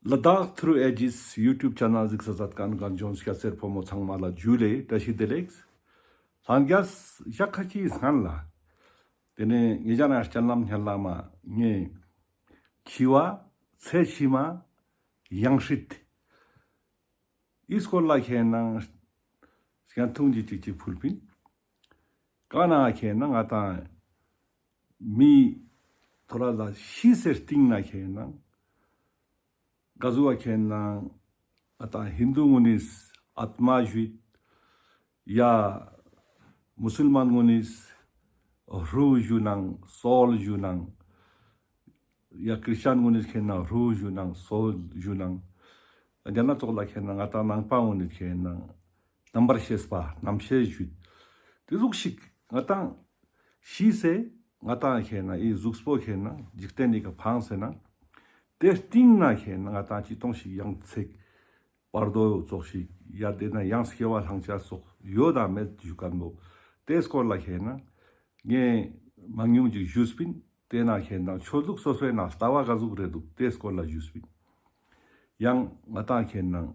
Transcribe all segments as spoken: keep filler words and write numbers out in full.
ལ་དྭགས་ཐྲུ་ཨེ་ཇིས་ཡུ་ཊུབ་ཆེ་ནལ་གཟིགས་ས་མཛད་མཁན་རྒན་གཞོན་སྐྱ་སེར་ཕོ་མོ་ཚང་མ་ལ་ཇུ་ལེ་བཀྲ་ཤིས་བདེ་ལེགས། ལྷན་རྒྱས་ཞག་ཁ་ཅིག་སྔན་ལ། དེ་ནས་ངེད་ཅག་ན་སྤྱན་ལམ་སྙན་ལམ་མ་ངས་འཆི་བ་ཚེ་ཕྱི་མ་ཡང་སྲིད། འི་སྐོར་ལ་ཁེ་ནང་སྐད་ཐུང་ཅིག་ཅིག་ཅིག་ཕུལ་པིན། ག་ན་ཁེ་ནང་ང་ཏང་མི་ཐོ་ར་ལ་ཤི་སེ་སྟིང་ན་ཁེ་ནང་ག་ཟུག་ཁེ་ནང་ང་ཏང་ཧིན་དུ་གུན་ནི་ཨཏྨ་ཞུ་ཡ། མུ་སུལ་མན་གུན་ནི་རུ་ཞུ་ནང་སོལ་ཞུ་ནང་། ཡ་ཁྲིས་ཅན་གུན་ནི་ཁེ་ནང་རུ་ཞུ་ནང་སོལ་ཞུ་ནང་། རྒྱ་ནག་ཙོགས་ལ་ཁེ་ནང་ང་ཏང་ནང་པ་གུན་ནི་ཁེ་ནང་རྣམ་པར་ཤེས་པ་རྣམ་ཤེས་ཞུ། དེ་ཟུག་ཤིག་ང་ཏང་ཤི་སེ་ང་ཏང་ཁེ་ནང་འི་གཟུགས་པོ་ཁེ་ནང་འཇིག་རྟེན་ནི་ཀ་ཕངས་སེ་ནང་། དེ་སྟིང་ན་ཁེ་ནང་ང་ཏང་ཅི་ཏོང་ཞིག་ཡང་ཚེག་བར་དོ་ཙོགས་ཤིག་ཡ་དེ་ན་ཡང་སྐྱེ་བ་ལྷང་ཆ་ཙོགས་ཡོད་དང་མེད་ཞུ་མཁན་པོ། དེ་སྐོར་ལ་ཁེ་ནང་ངས་མང་ཉུང་ཅིག་ཞུས་པིན། དེ་ན་ཁེ་ནང་ཆོས་ལུགས་སོ་སོའི་ནང་ལྟ་བ་ག་ཟུག་རེ་འདུག་དེ་སྐོར་ལ་ཞུས་པིན། ཡང་ང་ཏང་ཁེ་ནང་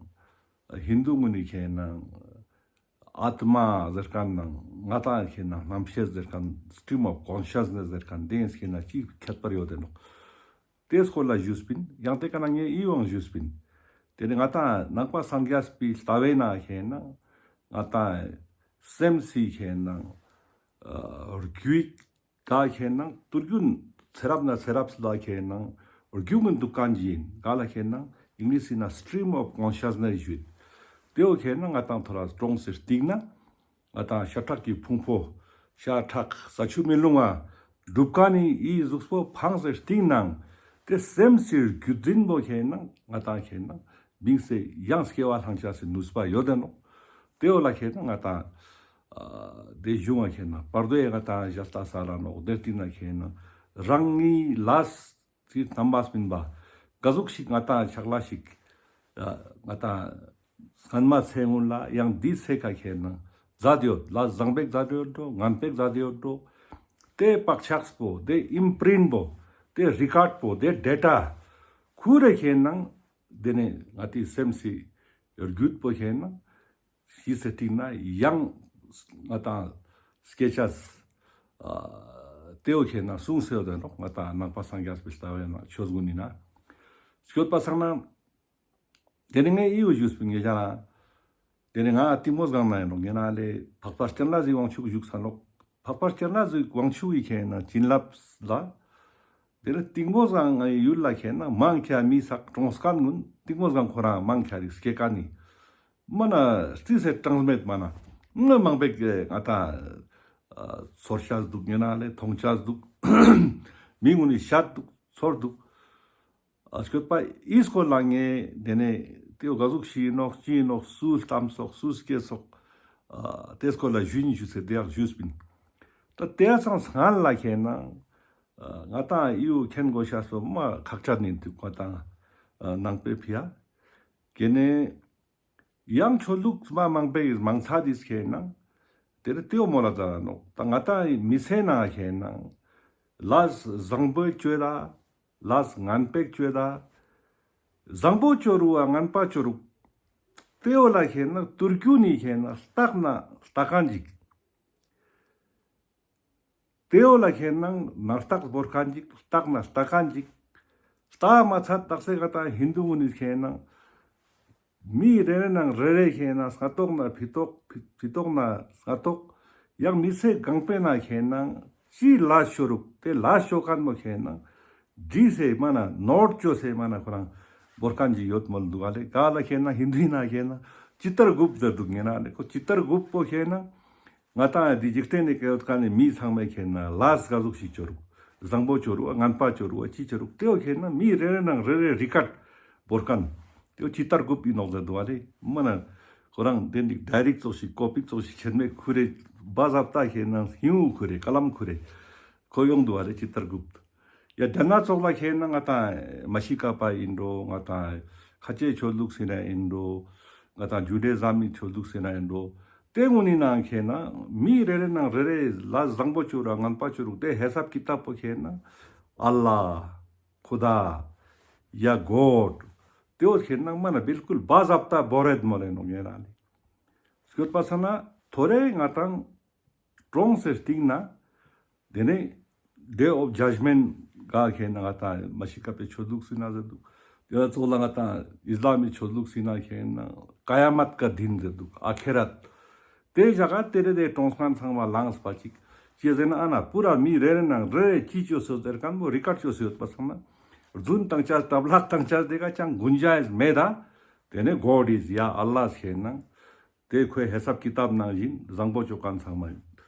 ཧིན་དུ་གུན་ནི་ཁེ་ནང་ཨཏྨ་ཟེར་མཁན་ནང་ང་ཏང་ཁེ་ནང་རྣམ་ཤེས་ཟེར་མཁན་stream of consciousness ཟེར་མཁན་དེ་ཁེ་ནང་ཅི་ཁྱད་པར་ཡོད་དེ་ནོག་དེ་སྐོར་ལ་ཞུས་པིན། ཡང་དེ་ཀ་ན་ངས་འི་བོ་ཞུས་པིན། དེ་ནི་ང་ཏང་ནང་པ་སངས་རྒྱས་པའི་ལྟ་བའི་ནང་ཁེ་ནང་ང་ཏང་སེམས་སི་ཁེ་ནང་རྒྱུད་ཀ་ཁེ་ནང་ཏུར་རྒྱུན་ཚེ་རབས་ནས་ཚེ་རབས་ལ་ཁེ་ནང་རྒྱུད་གུན་འདུག་མཁན་ཅིག་ཡིན། ག་ལ་ཁེ་ནང་ཨིང་ལིཤ་ན་stream of consciousness ཞུ། དེ་བོ་ཁེ་ནང་ང་ཏང་ཐོ་ར་གྲོངས་སེ་སྟིང་ན་ང་ཏང་ཤ་ཁྲག་གི་ཕུང་པོ་ཤ་ཁྲག་ས་ཆུ་མེ་རླུང་ང་གྲུབ་མཁན་ནི་འི་གཟུགས་པོ་ཕངས་སེ་སྟིང་ནང་དེ་སེམས་སི་རྒྱུད་འཛིན་པོ་ཁེ་ནང་ང་ཏང་ཁེ་ནང་བིངས་སེ་ཡང་སྐྱེ་བ་ལྷང་ཆ་སི་ནུས་པ་ཡོད་དེ་ནོག་དེ་བོ་ལ་ཁེ་ནང་ང་ཏང་ཨ་དེ་གཞུང་ང་ཁེ་ནང་བར་དོ་ཡ་ང་ཏང་ཞལ་ལྟ་ས་ར་ནོག་དེ་སྟིང་ན་ཁེ་ནང་རང་ངི་ལས་ཅི་རྣམ་པ་སྨིན་པ་ག་ཟུག་ཞིག་ང་ཏང་ཆག་ལ་ཞིག་ཨ་ང་ཏང་སྔན་མ་ཚེ་སྔོན་ལ་ཡང་འདི་ཚེ་ཀ་ཁེ་ནང་མཛད་ཡོད། ལས་བཟང་པོ་མཛད་ཡོད་འགྲོ་ངན་པོ་མཛད་ཡོད་འགྲོ། དེ་བག་ཆགས་པོ་དེ་ཨིམ་པྲིན་པོ་དེ་རི་ཀོཌ་པོ་དེ་ཌེ་ཊ་ཁུ་རེ་ཁེ་ནང་དེ་ནས་ང་ཏི་སེམས་སི་རྒྱུད་པོ་ཁེ་ནང་ཤི་སེ་སྟིང་ན་ཡང་ང་ཏང་སྐྱེ་ཆས་ཨ་དེ་བོ་ཁེ་ནང་གསུངས་སེ་ཡོད་དེ་ནོག་ང་ཏང་ནང་པ་སངས་རྒྱས་པའི་ལྟ་བའི་ནང་ཆོས་གུན་ནི་ན། སྐྱོད་པ་སང་ན། དེ་ནི་ངས་འི་བོ་ཞུས་པིན་ངེད་ཅག་ན། དེ་ནི་ང་གཏིང་མོ་སྒང་ན་ཡིན་ནོག་ངེད་ན་ལེ་འཕགས་པ་སྤྱན་རས་གཟིགས་དབང་ཕྱུག་བཞུགས་ས་ནོག་འཕགས་པ་སྤྱན་རས་གཟིགས་དབང་ཕྱུག་གི་ཁེ་ན་བྱིན་རླབས་ལ། དེ་ནི་གཏིང་མོ་སྒང་ང་ཡུལ་ལ་ཁེ་ན་མང་ཁེ་མི་སག་གྲོངས་མཁན་གུན་གཏིང་མོ་སྒང་ཁོ་རང་མང་ཁེ་རིག་སྐྱེ་མཁན་ནི། མ་ན་རྩིས་སེ་གྲངས་མེད་མ་ན། ང་མང་པོ་ང་ཏང་ཚོར་ཆས་འདུག་ངེད་ན་ལེ་མཐོང་ཆས་འདུག་མི་གུན་ནི་ཤད་འདུག་ཚོར་འདུག་ཨ་སྐྱོད་པ་འི་སྐོར་ལ་ངས་དེ་ནས་དེ་བོ་ག་ཟུག་ཤི་ནོག་ཅི་ནོག་སུ་ལྟམས་སོག་སུ་སྐྱེས་སོག་ཨ་དེ་སྐོར་ལ་ཞུ་ཡིན་ཞུ་ཚེ་དེ་ཡག་ཞུས་པིན། ད་དེ་ཚང་སྔན་ལ་ཁེ་ན་ཨ་ང་ཏང་འི་བོ་མཁྱེན་དགོས་ཤ་སོ་མ་ཁག་ཅན་ཡིན་འདུག་ང་ཏང་ཨ་ནང་པའི་ཕི་ཡ། དེ་ནས་ཡང་ཆོས་ལུགས་མ་མང་པོའི་མང་ཚ་དིས་ཁེ་ན་དེ་རེ་དེ་བོ་མོ་ལ་ཛ་ནོག་ད་ང་ཏང་མི་ཚེ་ནང་ཁེ་ན་ལས་བཟང་པོ་ཅོ་ད། ལས་ངན་པ་ཅོ་ད། བཟང་པོ་ཅོ་རུག་ཨ་ངན་པ་ཅོ་རུག་དེ་བོ་ལ་ཁེ་ན་ཏུར་རྒྱུ་ནི་ཁེ་ན་ལྟག་ན་ལྟ་མཁན་ཅིག་དེ་བོ་ལ་ཁེ་ན་ནང་ལྟག་བོར་མཁན་ཅིག་ལྟག་ན་ལྟ་མཁན་ཅིག་ལྟ་མ་ཚད་དག་ས་ང་ཏང་ཧིན་དུ་གུན་ནི་ཁེ་ན། མི་རེ་རེ་ནང་རེ་རེ་ཁེ་ན་སྔ་ཏོག་ན་ཕི་ཏོག་ཕི་ཕི་ཏོག་ན་སྔ་ཏོག་ཡང་མི་ཚེ་གང་པོའི་ནང་ཁེ་ན་ཅི་ལས་ཅོ་རུག་དེ་ལས་ཅོ་མཁན་པོ་ཁེ་ན་བྲིས་སེ་མ་ན་ནོཊ་ཅོས་སེ་མ་ན་ཁོ་རང་བོར་མཁན་ཅིག་ཡོད་མོལ་འདུག་ཨ་ལེ། ག་ལ་ཁེ་ན་ཧིན་དུའི་ནང་ཁེ་ན་ཅི་ཏར་གུཔ་ཟེར་འདུག་ངེད་ན་ལེ། ཁོ་ཅི་ཏར་གུཔ་པོ་ཁེ་ན། ང་ཏང་འདི་འཇིག་རྟེན་ནི་སྐྱེ་ཡོད་མཁན་ནི་མི་ཚང་མས་ཁེ་ན་ལས་ག་ཟུག་ཞིག་ཅོ་རུག་བཟང་པོ་ཅོ་རུག་ངན་པ་ཅོ་རུག་ཅི་ཅོ་རུག་དེ་བོ་ཁེ་ན་མི་རེ་རེ་ནང་རེ་རེ་རི་ཀོཌ་བོར་མཁན། དེ་བོ་ཅི་ཏར་གུཔ་ཡིན་ནོག་ཟེར་འདུག་ཨ་ལེ། མ་ན་ཁོ་རང་དེ་འདི་ཌའི་རིག་ཙོགས་ཤིག་ཀོ་པི་ཙོགས་ཤིག་ཆེན་མེད་ཁུ་རེ་བ་ཟབ་ཏ་ཁེ་ན་ཧིང་ཁུ་རེ་ཀ་ལམ་ཁུ་རེ་ཁོ་ཡོང་འདུག་ཨ་ལེ་ཅི་ཏར་གུཔ། ཡ་དེ་ན་ཙོགས་ལ་ཁེ་ན་ང་ཏང་མ་ཤི་ཀ་པ་ཡིན་འགྲོ། ང་ཏང་ཁ་ཆེ་ཆོས་ལུགས་ཟེར་ན་ཡིན་འགྲོ། ང་ཏང་ཇུ་ཌེ་ཟམ་མི་ཆོས་ལུགས་ཟེར་ན་ཡིན་འགྲོ། དེ་གུན་ནི་ནང་ཁེ་ན་མི་རེ་རེ་ནང་རེ་རེ་ལས་བཟང་པོ་ཅོ་རུག་ངན་པ་ཅོ་རུག་དེ་ཧེ་སབ་ཀི་ཏབ་པོ་ཁེ་ན་ཨལ་ལ། ཁུ་དཱ། ཡ་གོཌ། ཏེ་བོ་ཁེ་ན་མ་ན་བིལ་ཀུལ་བ་ཟབ་ཏ་བོ་རེད་མོལ་ལེ་ནོག་ཉེ་རང་ལེ། སྐྱོད་པ་སང་ན་ཐོ་རེ་ང་ཏང་གྲོངས་སེ་སྟིང་ན་ཏེ་ནེ་Day of Judgment ག་ཁེ་ན་ང་ཏང་མ་ཤི་ཀ་པའི་ཆོས་ལུགས་སི་ན་ཟེར་དུག། ཏེ་ཙོགས་ལ་ང་ཏང་ཨིས་ལམ་མི་ཆོས་ལུགས་སི་ན་ཁེ་ན་ཀ་ཡ་མད་ཀ་དིན་ཟེར་དུག། ཨ་ཁེ་རད། ཏེ་ཞག་ག་ཏེ་རེ་ཏེ་གྲོངས་ཁན་ཚང་མ་ལངས་པ་ཅིག་ཅི་ཟེར་ན་ཨ་ན་པུ་ར་མི་རེ་རེ་ནང་རེ་རེ་ཅི་ཅོས་སོ་ཟེར་ཁན་བོ་རི་ཀར་ཅོས་སོ་ཡོད་པ་སང་ན་རྫུན་ཏང་ཅས་ཏབ་ལག་ཏང་ཅས་ཏེ་ག་ཅང་གུན་ཇ་ཡིས་མེད་ད། ཏེ་ནེ་God is ཡ་ཨལ་ལཱ་ཁེ་ན་ཏེ་ཁོའི་ཧེ་སབ་ཀི་ཏབ་ནང་བཞིན་བཟང་པོ་ཅོ་ཁན་ཚང་མ་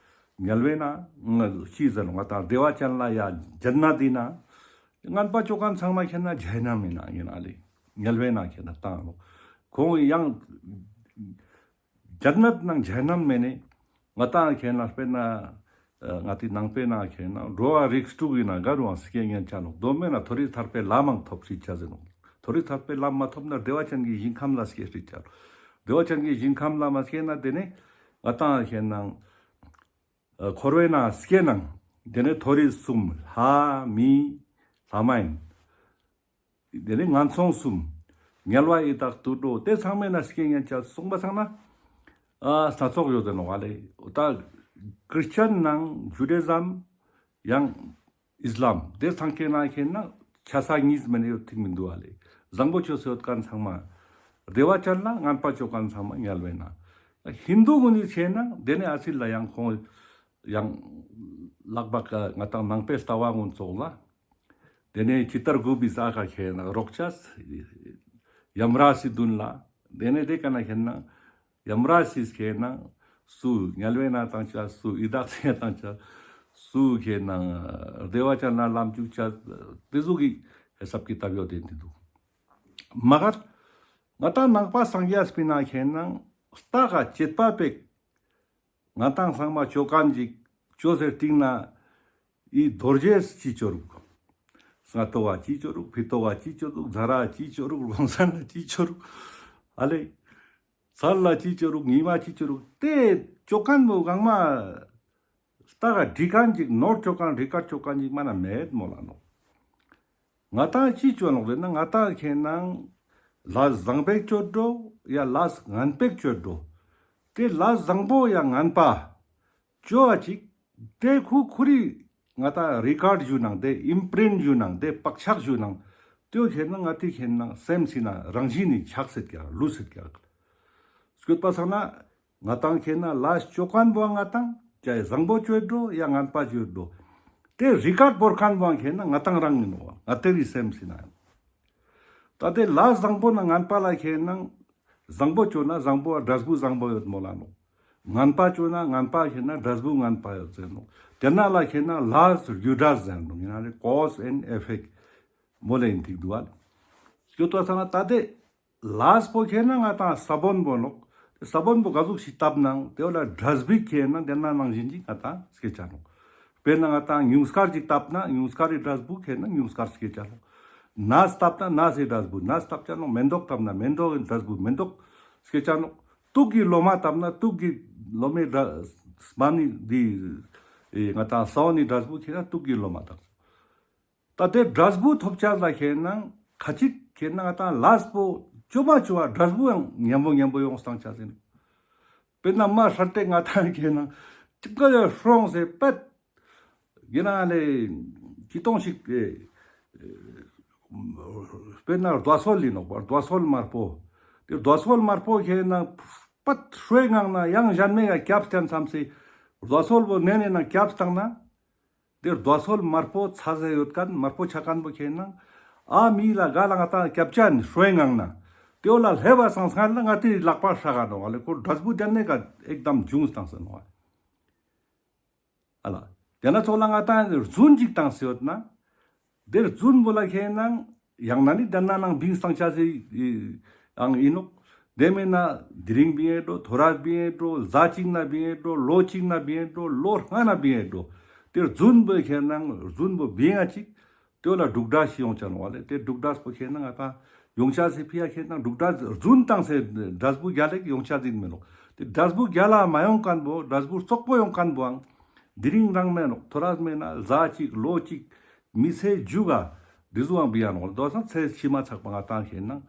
ཉལ་བའི་ནང་ཅི་ཟེར་ང་ཏང་བདེ་བ་ཅན་ལ་ཡ་ཇན་ནད་དི་ནང་ངན་པ་ཅོ་ཁན་ཚང་མ་ཁེ་ན་ཇ་ཧ་ནམ་མི་ནང་ཨིན་ན་ལེ། ཉལ་བའི་ནང་ཁེ་ན་ཏང་ནོག། ཁོང་ཡང་ཇན་ནད་ནང་ཇ་ཧ་ནམ་མེ་ནེ་ང་ཏང་ཁེ་ན་སྤེར་ན་ང་ཏི་ནང་པའི་ནང་ཁེ་ན་འགྲོ་བ་རིགས་དྲུག་གི་ནང་ག་རུའང་སྐྱེ་ཉན་ཆ་ནོག། དོ་མེད་ན་མཐོ་རིས་ཐར་པའི་ལམ་མང་ཐོབ་སྲིད་ཆ་ཟེར་ནོག། མཐོ་རིས་ཐར་པའི་ལམ་མ་ཐོབ་ན་བདེ་བ་ཅན་གྱི་ཞིང་ཁམས་ལ་སྐྱེ་སྲིད་ཆ་ནོག། བདེ་བ་ཅན་གྱི་ཞིང་ཁམས་ལ་མ་སྐྱེ་ན་ཏེ་ནེ་ང་ཏང་ཁེ་ན་འཁོར་བའི་ནང་སྐྱེ་ནང་ཏེ་ནེ་མཐོ་རིས་གསུམ་ལྷ་མི་ལྷ་མ་ཡིན། ཏེ་ནེ་ངན་སོང་གསུམ། དམྱལ་བ་ཡི་དྭགས་དུད་འགྲོ་ཏེ་ཚང་མའི་ནང་སྐྱེ་ཉན་ཆ་གསུངས་པ་སང་ན་ཨ་སྣ་ཚོགས་ཡོད་དེ་ནོག་ཨ་ལེ། འོ་ད་ཁྲིས་ཅན་ནང་ཇུ་ཌི་ཟམ་ཡང་ཨིས་ལམ་ཏེ་ཚང་ཁེ་ན་ཁེ་ན་ཆ་ས་གཉིས་མེ་ནེ་ཡོད་ཐིག་མི་འདུག་ཨ་ལེ། བཟང་པོ་ཅོས་སེ་ཡོད་ཁན་ཚང་མ་བདེ་བ་ཅན་ལ། ངན་པ་ཅོ་ཁན་ཚང་མ་དམྱལ་བའི་ནང་། ཧིན་དུ་གུན་ནི་ཁེ་ན་ཏེ་ནེ་ཨ་སི་ལ་ཡང་ཁོང་ཡང་ལག་པ་ཀ་ང་ཏང་ནང་པའི་ལྟ་བ་གུན་ཙོགས་ལ། ཏེ་ནེ་ཇི་ལྟར་དགུ་པའི་ས་ཁ་ཁེ་ན་རོགས་ཆས་ཡམ་ར་སི་དུན་ལ། ཏེ་ནེ་ཏེ་ཀ་ན་ཁེ་ན་ཡམ་ར་སིས་ཁེ་ན་སུ་དམྱལ་བའི་ནང་ཏང་ཆ་སུ་ཡི་དྭགས་སི་ཏང་ཆ་སུ་ཁེ་ན་བདེ་བ་ཅན་ལ་ལམ་ཅུག་ཆ་ཏེ་ཟུག་གི་ཧེ་སབ་ཀི་ཏབ་ཡོད་དེ་འདི་འདུག། མ་གར་ང་ཏང་ནང་པ་སངས་རྒྱས་པའི་ནང་ཁེ་ན་ལྟ་ག་བྱེད་པ་པེག་ང་ཏང་ཚང་མ་ཅོ་ཁན་ཅིག་ཅོས་སེ་སྟིང་ན་འི་རྡོ་རྗེས་ཅི་ཅོ་རུག། སྔ་ཏོག་ག་ཅི་ཅོ་རུག། ཕི་ཏོག་ག་ཅི་ཅོ་རུག། ཟ་ར་ཅི་ཅོ་རུག། རོང་ཟ་ན་ཅི་ཅོ་རུག། ཨ་ལེ། ཚལ་ལ་ཅི་ཅོ་རུག། ཉི་མ་ཅི་ཅོ་རུག། ཏེ་ཅོ་ཁན་བོ་གང་མ་ལྟ་ག་འདྲི་ཁན་ཅིག་ནོར་ཅོ་ཁན་རི་ཀར་ཅོ་ཁན་ཅིག་མ་ན་མེད་མོལ་ལ་ནོག། ང་ཏང་ཅི་ཅོ་ནོག་ཟེར་ན་ང་ཏང་ཁེ་ན་ལས་བཟང་པེག་ཅོ་འགྲོ་ཡ་ལས་ངན་པེག་ཅོ་འགྲོ། ཏེ་ལས་བཟང་པོ་ཡ་ངན་པ་ཅོ་བ་ཅིག་ཏེ་ཁུ་ཁུ་རི་ང་ཏང་རི་ཀར་ཌ་ཞུ་ནང་ཏེ་ཨིམ་པྲིན་ཊ་ཞུ་ནང་ཏེ་བག་ཆགས་ཞུ་ནང་ཏེ་ཁེ་ན་ང་ཏི་ཁེ་ན་སེམས་སི་ན་རང་བཞིན་ནི་ཆགས་སེད་ཀྱག་ལུས་སེད་ཀྱག། སྐྱོད་པ་སང་ན་ང་ཏང་ཁེ་ན་ལས་ཅོ་ཁན་བོ་ང་ཏང་ཅ་བཟང་པོ་ཅོ་འགྲོ་ཡ་ངན་པ་ཅོ་འགྲོ། ཏེ་རི་ཀར་ཌ་བོར་ཁན་བོ་ཁེ་ན་ང་ཏང་རང་ཨིན་ནོག། ང་ཏི་རི་སེམས་སི་ན། ད་ཏེ་ལས་བཟང་པོ་ན་ངན་པ་ལ་ཁེ་ན་བཟང་པོ་ཅོ་ན་བཟང་པོ་འབྲས་བུ་བཟང་པོ་ཡོད་མོལ་ལ་ནོག། ངན་པ་ཅོ་ན་ངན་པ་ཁེ་ན་འབྲས་བུ་ངན་པ་ཡོད་ཟེར་ནོག། ཏེ་ན་ལ་ཁེ་ན་ལས་རྒྱུ་འབྲས་ཟེར་ནོག། ཨིན་ན་ལེ་ཀོཛ་ཨེན་ཌ་ཨི་ཕེཀྚ་མོལ་ལེ་ཨིན་ཐིག་འདུག་པ། སྐྱོད་པ་སང་ན་ད་ཏེ་ལས་པོ་ཁེ་ན་ང་ཏང་ས་བོན་པོ་ནོག། ས་བོན་པོ་ག་ཟུག་ཞིག་བཏབ་ནང་ཏེ་བོ་ལ་འབྲས་བུ་ཁེ་ན་ཏེ་ན་ནང་བཞིན་ཅིག་ང་ཏང་སྐྱེ་ཆ་ནོག། སྤེར་ན་ང་ཏང་ཉུང་སྐར་ཅིག་བཏབ་ན་ཉུང་སྐར་རི་འབྲས་བུ་ཁེ་ན་ཉུང་སྐར་སྐྱེ་ཆ་ནོག། ནས་བཏབ་ན་ནས་སི་འབྲས་བུ་ནས་བཏབ་ཆ་ནོག། མེན་ཏོག་བཏབ་ན་མེན་ཏོག་གི་འབྲས་བུ་མེན་ཏོག་སྐྱེ་ཆ་ནོག། དུག་གི་ལོ་མ་བཏབ་ན་དུག་གི་ལོ་མའི་འབྲས་མ་ནི་འདི་ཨེ་ང་ཏང་ས་བོན་ནི་འབྲས་བུ་ཁེ་ན་དུག་གི་ལོ་མ་བཏབ། ད་ཏེ་འབྲས་བུ་ཐོབ་ཆ་ལ་ཁེ་ན་ཁ་ཅིག་ཁེ་ན་ང་ཏང་ལས་པོ་ཅོ་མ་ཅོ་བ་འབྲས་བུ་ཡང་ཉམ་པོ་ཉམ་པོ་ཡོང་སྟངས་ཆ་ཟིན། སྤེར་ན་མ་ཧྲལ་ཏེ་ང་ཏང་ཁེ་ན་ཅིག་ག་ཡ་ཧྲོང་སེ་པད་ཡིན་ན་ལེ་ཅི་ཏོང་ཞིག་ཨེ་སྤེར་ན་རྡོ་སོལ་ལི་ནོག་པ། རྡོ་སོལ་དམར་པོ། ཏེ་རྡོ་སོལ་དམར་པོ་ཁེ་ན་པད་ཧྲོའི་ངང་ན་ཡང་གཞན་མེ་ག་ཀྱབ་སྟན་སམ་སེ་རྡོ་སོལ་བོ་ནེ་ནེ་ན་ཀྱབ་སྟངས་ན། ཏེ་རྡོ་སོལ་དམར་པོ་ཚ་ཟེ་ཡོད་ཁན་དམར་པོ་ཆ་ཁན་བོ་ཁེ་ན་ཨ་མི་ལ་ག་ལ་ང་ཏང་ཀྱབ་ཅན་ཧྲོའི་ངང་ན་ཏེ་བོ་ལ་ལྷེབ་བ་སང་སྔ་ལ་ང་ཏི་ལག་པ་ཧྲ་ག་ནོག་ལེ། ཁོ་འབྲས་བུ་ཏེ་ནེ་ག་ཨེག་དམ་ཇུང་སྟངས་སེ་ནོག་ཨ་ལ། ཏེ་ན་ཚོགས་ལ་ང་ཏང་རྫུན་ཅིག་བཏང་སེ་ཡོད་ན། ཏེ་རྫུན་བོ་ལ་ཁེ་ན་ཡང་ན་ནི་ཏེ་ན་ནང་བིང་སྟངས་ཆ་སེ་ཡང་ཨིན་ནོག། ཏེ་མེན་ན་དེ་རིང་བིང་ངེ་འགྲོ། ཐོ་རས་བིང་ངེ་འགྲོ། ཟླ་གཅིག་ན་བིང་ངེ་འགྲོ། ལོ་གཅིག་ན་བིང་ངེ་འགྲོ། ལོ་ལྔ་ན་བིང་ངེ་འགྲོ། ཏེ་རྫུན་བོ་ཁེ་ན་རྫུན་བོ་བིང་ང་ཅིག་ཏེ་བོ་ལ་འབྲུག་སྒྲ་ཞིག་ཡོང་ཆ་ནོག་ལེ། ཏེ་འབྲུག་སྒྲ་པོ་ཁེ་ན་ང་ཏང་ཡོང་ཆ་སེ་ཕི་ཡ་ཁེ་ན་འབྲུག་སྒྲ་རྫུན་བཏང་སེ་འབྲས་བུ་རྒྱལ་ལ་ཡོང་ཆ་ཟིན་མེ་ནོག། ཏེ་འབྲས་བུ་རྒྱལ་ལ་མ་ཡོང་ཁན་བོ་འབྲས་བུ་རྩོག་པོ་ཡོང་ཁན་བོའང་དེ་རིང་རང་མེ་ནོག། ཐོ་རས་མེན་ན་ཟླ་གཅིག་ལོ་གཅིག་མི་ཚེ་མཇུག་ག་འདི་ཟུའང་བི་ཡ་ནོག། དོ་སང་ཚེ་ཕྱི་མ་ཚག་པ་ང་ཏང་ཁེ་ན་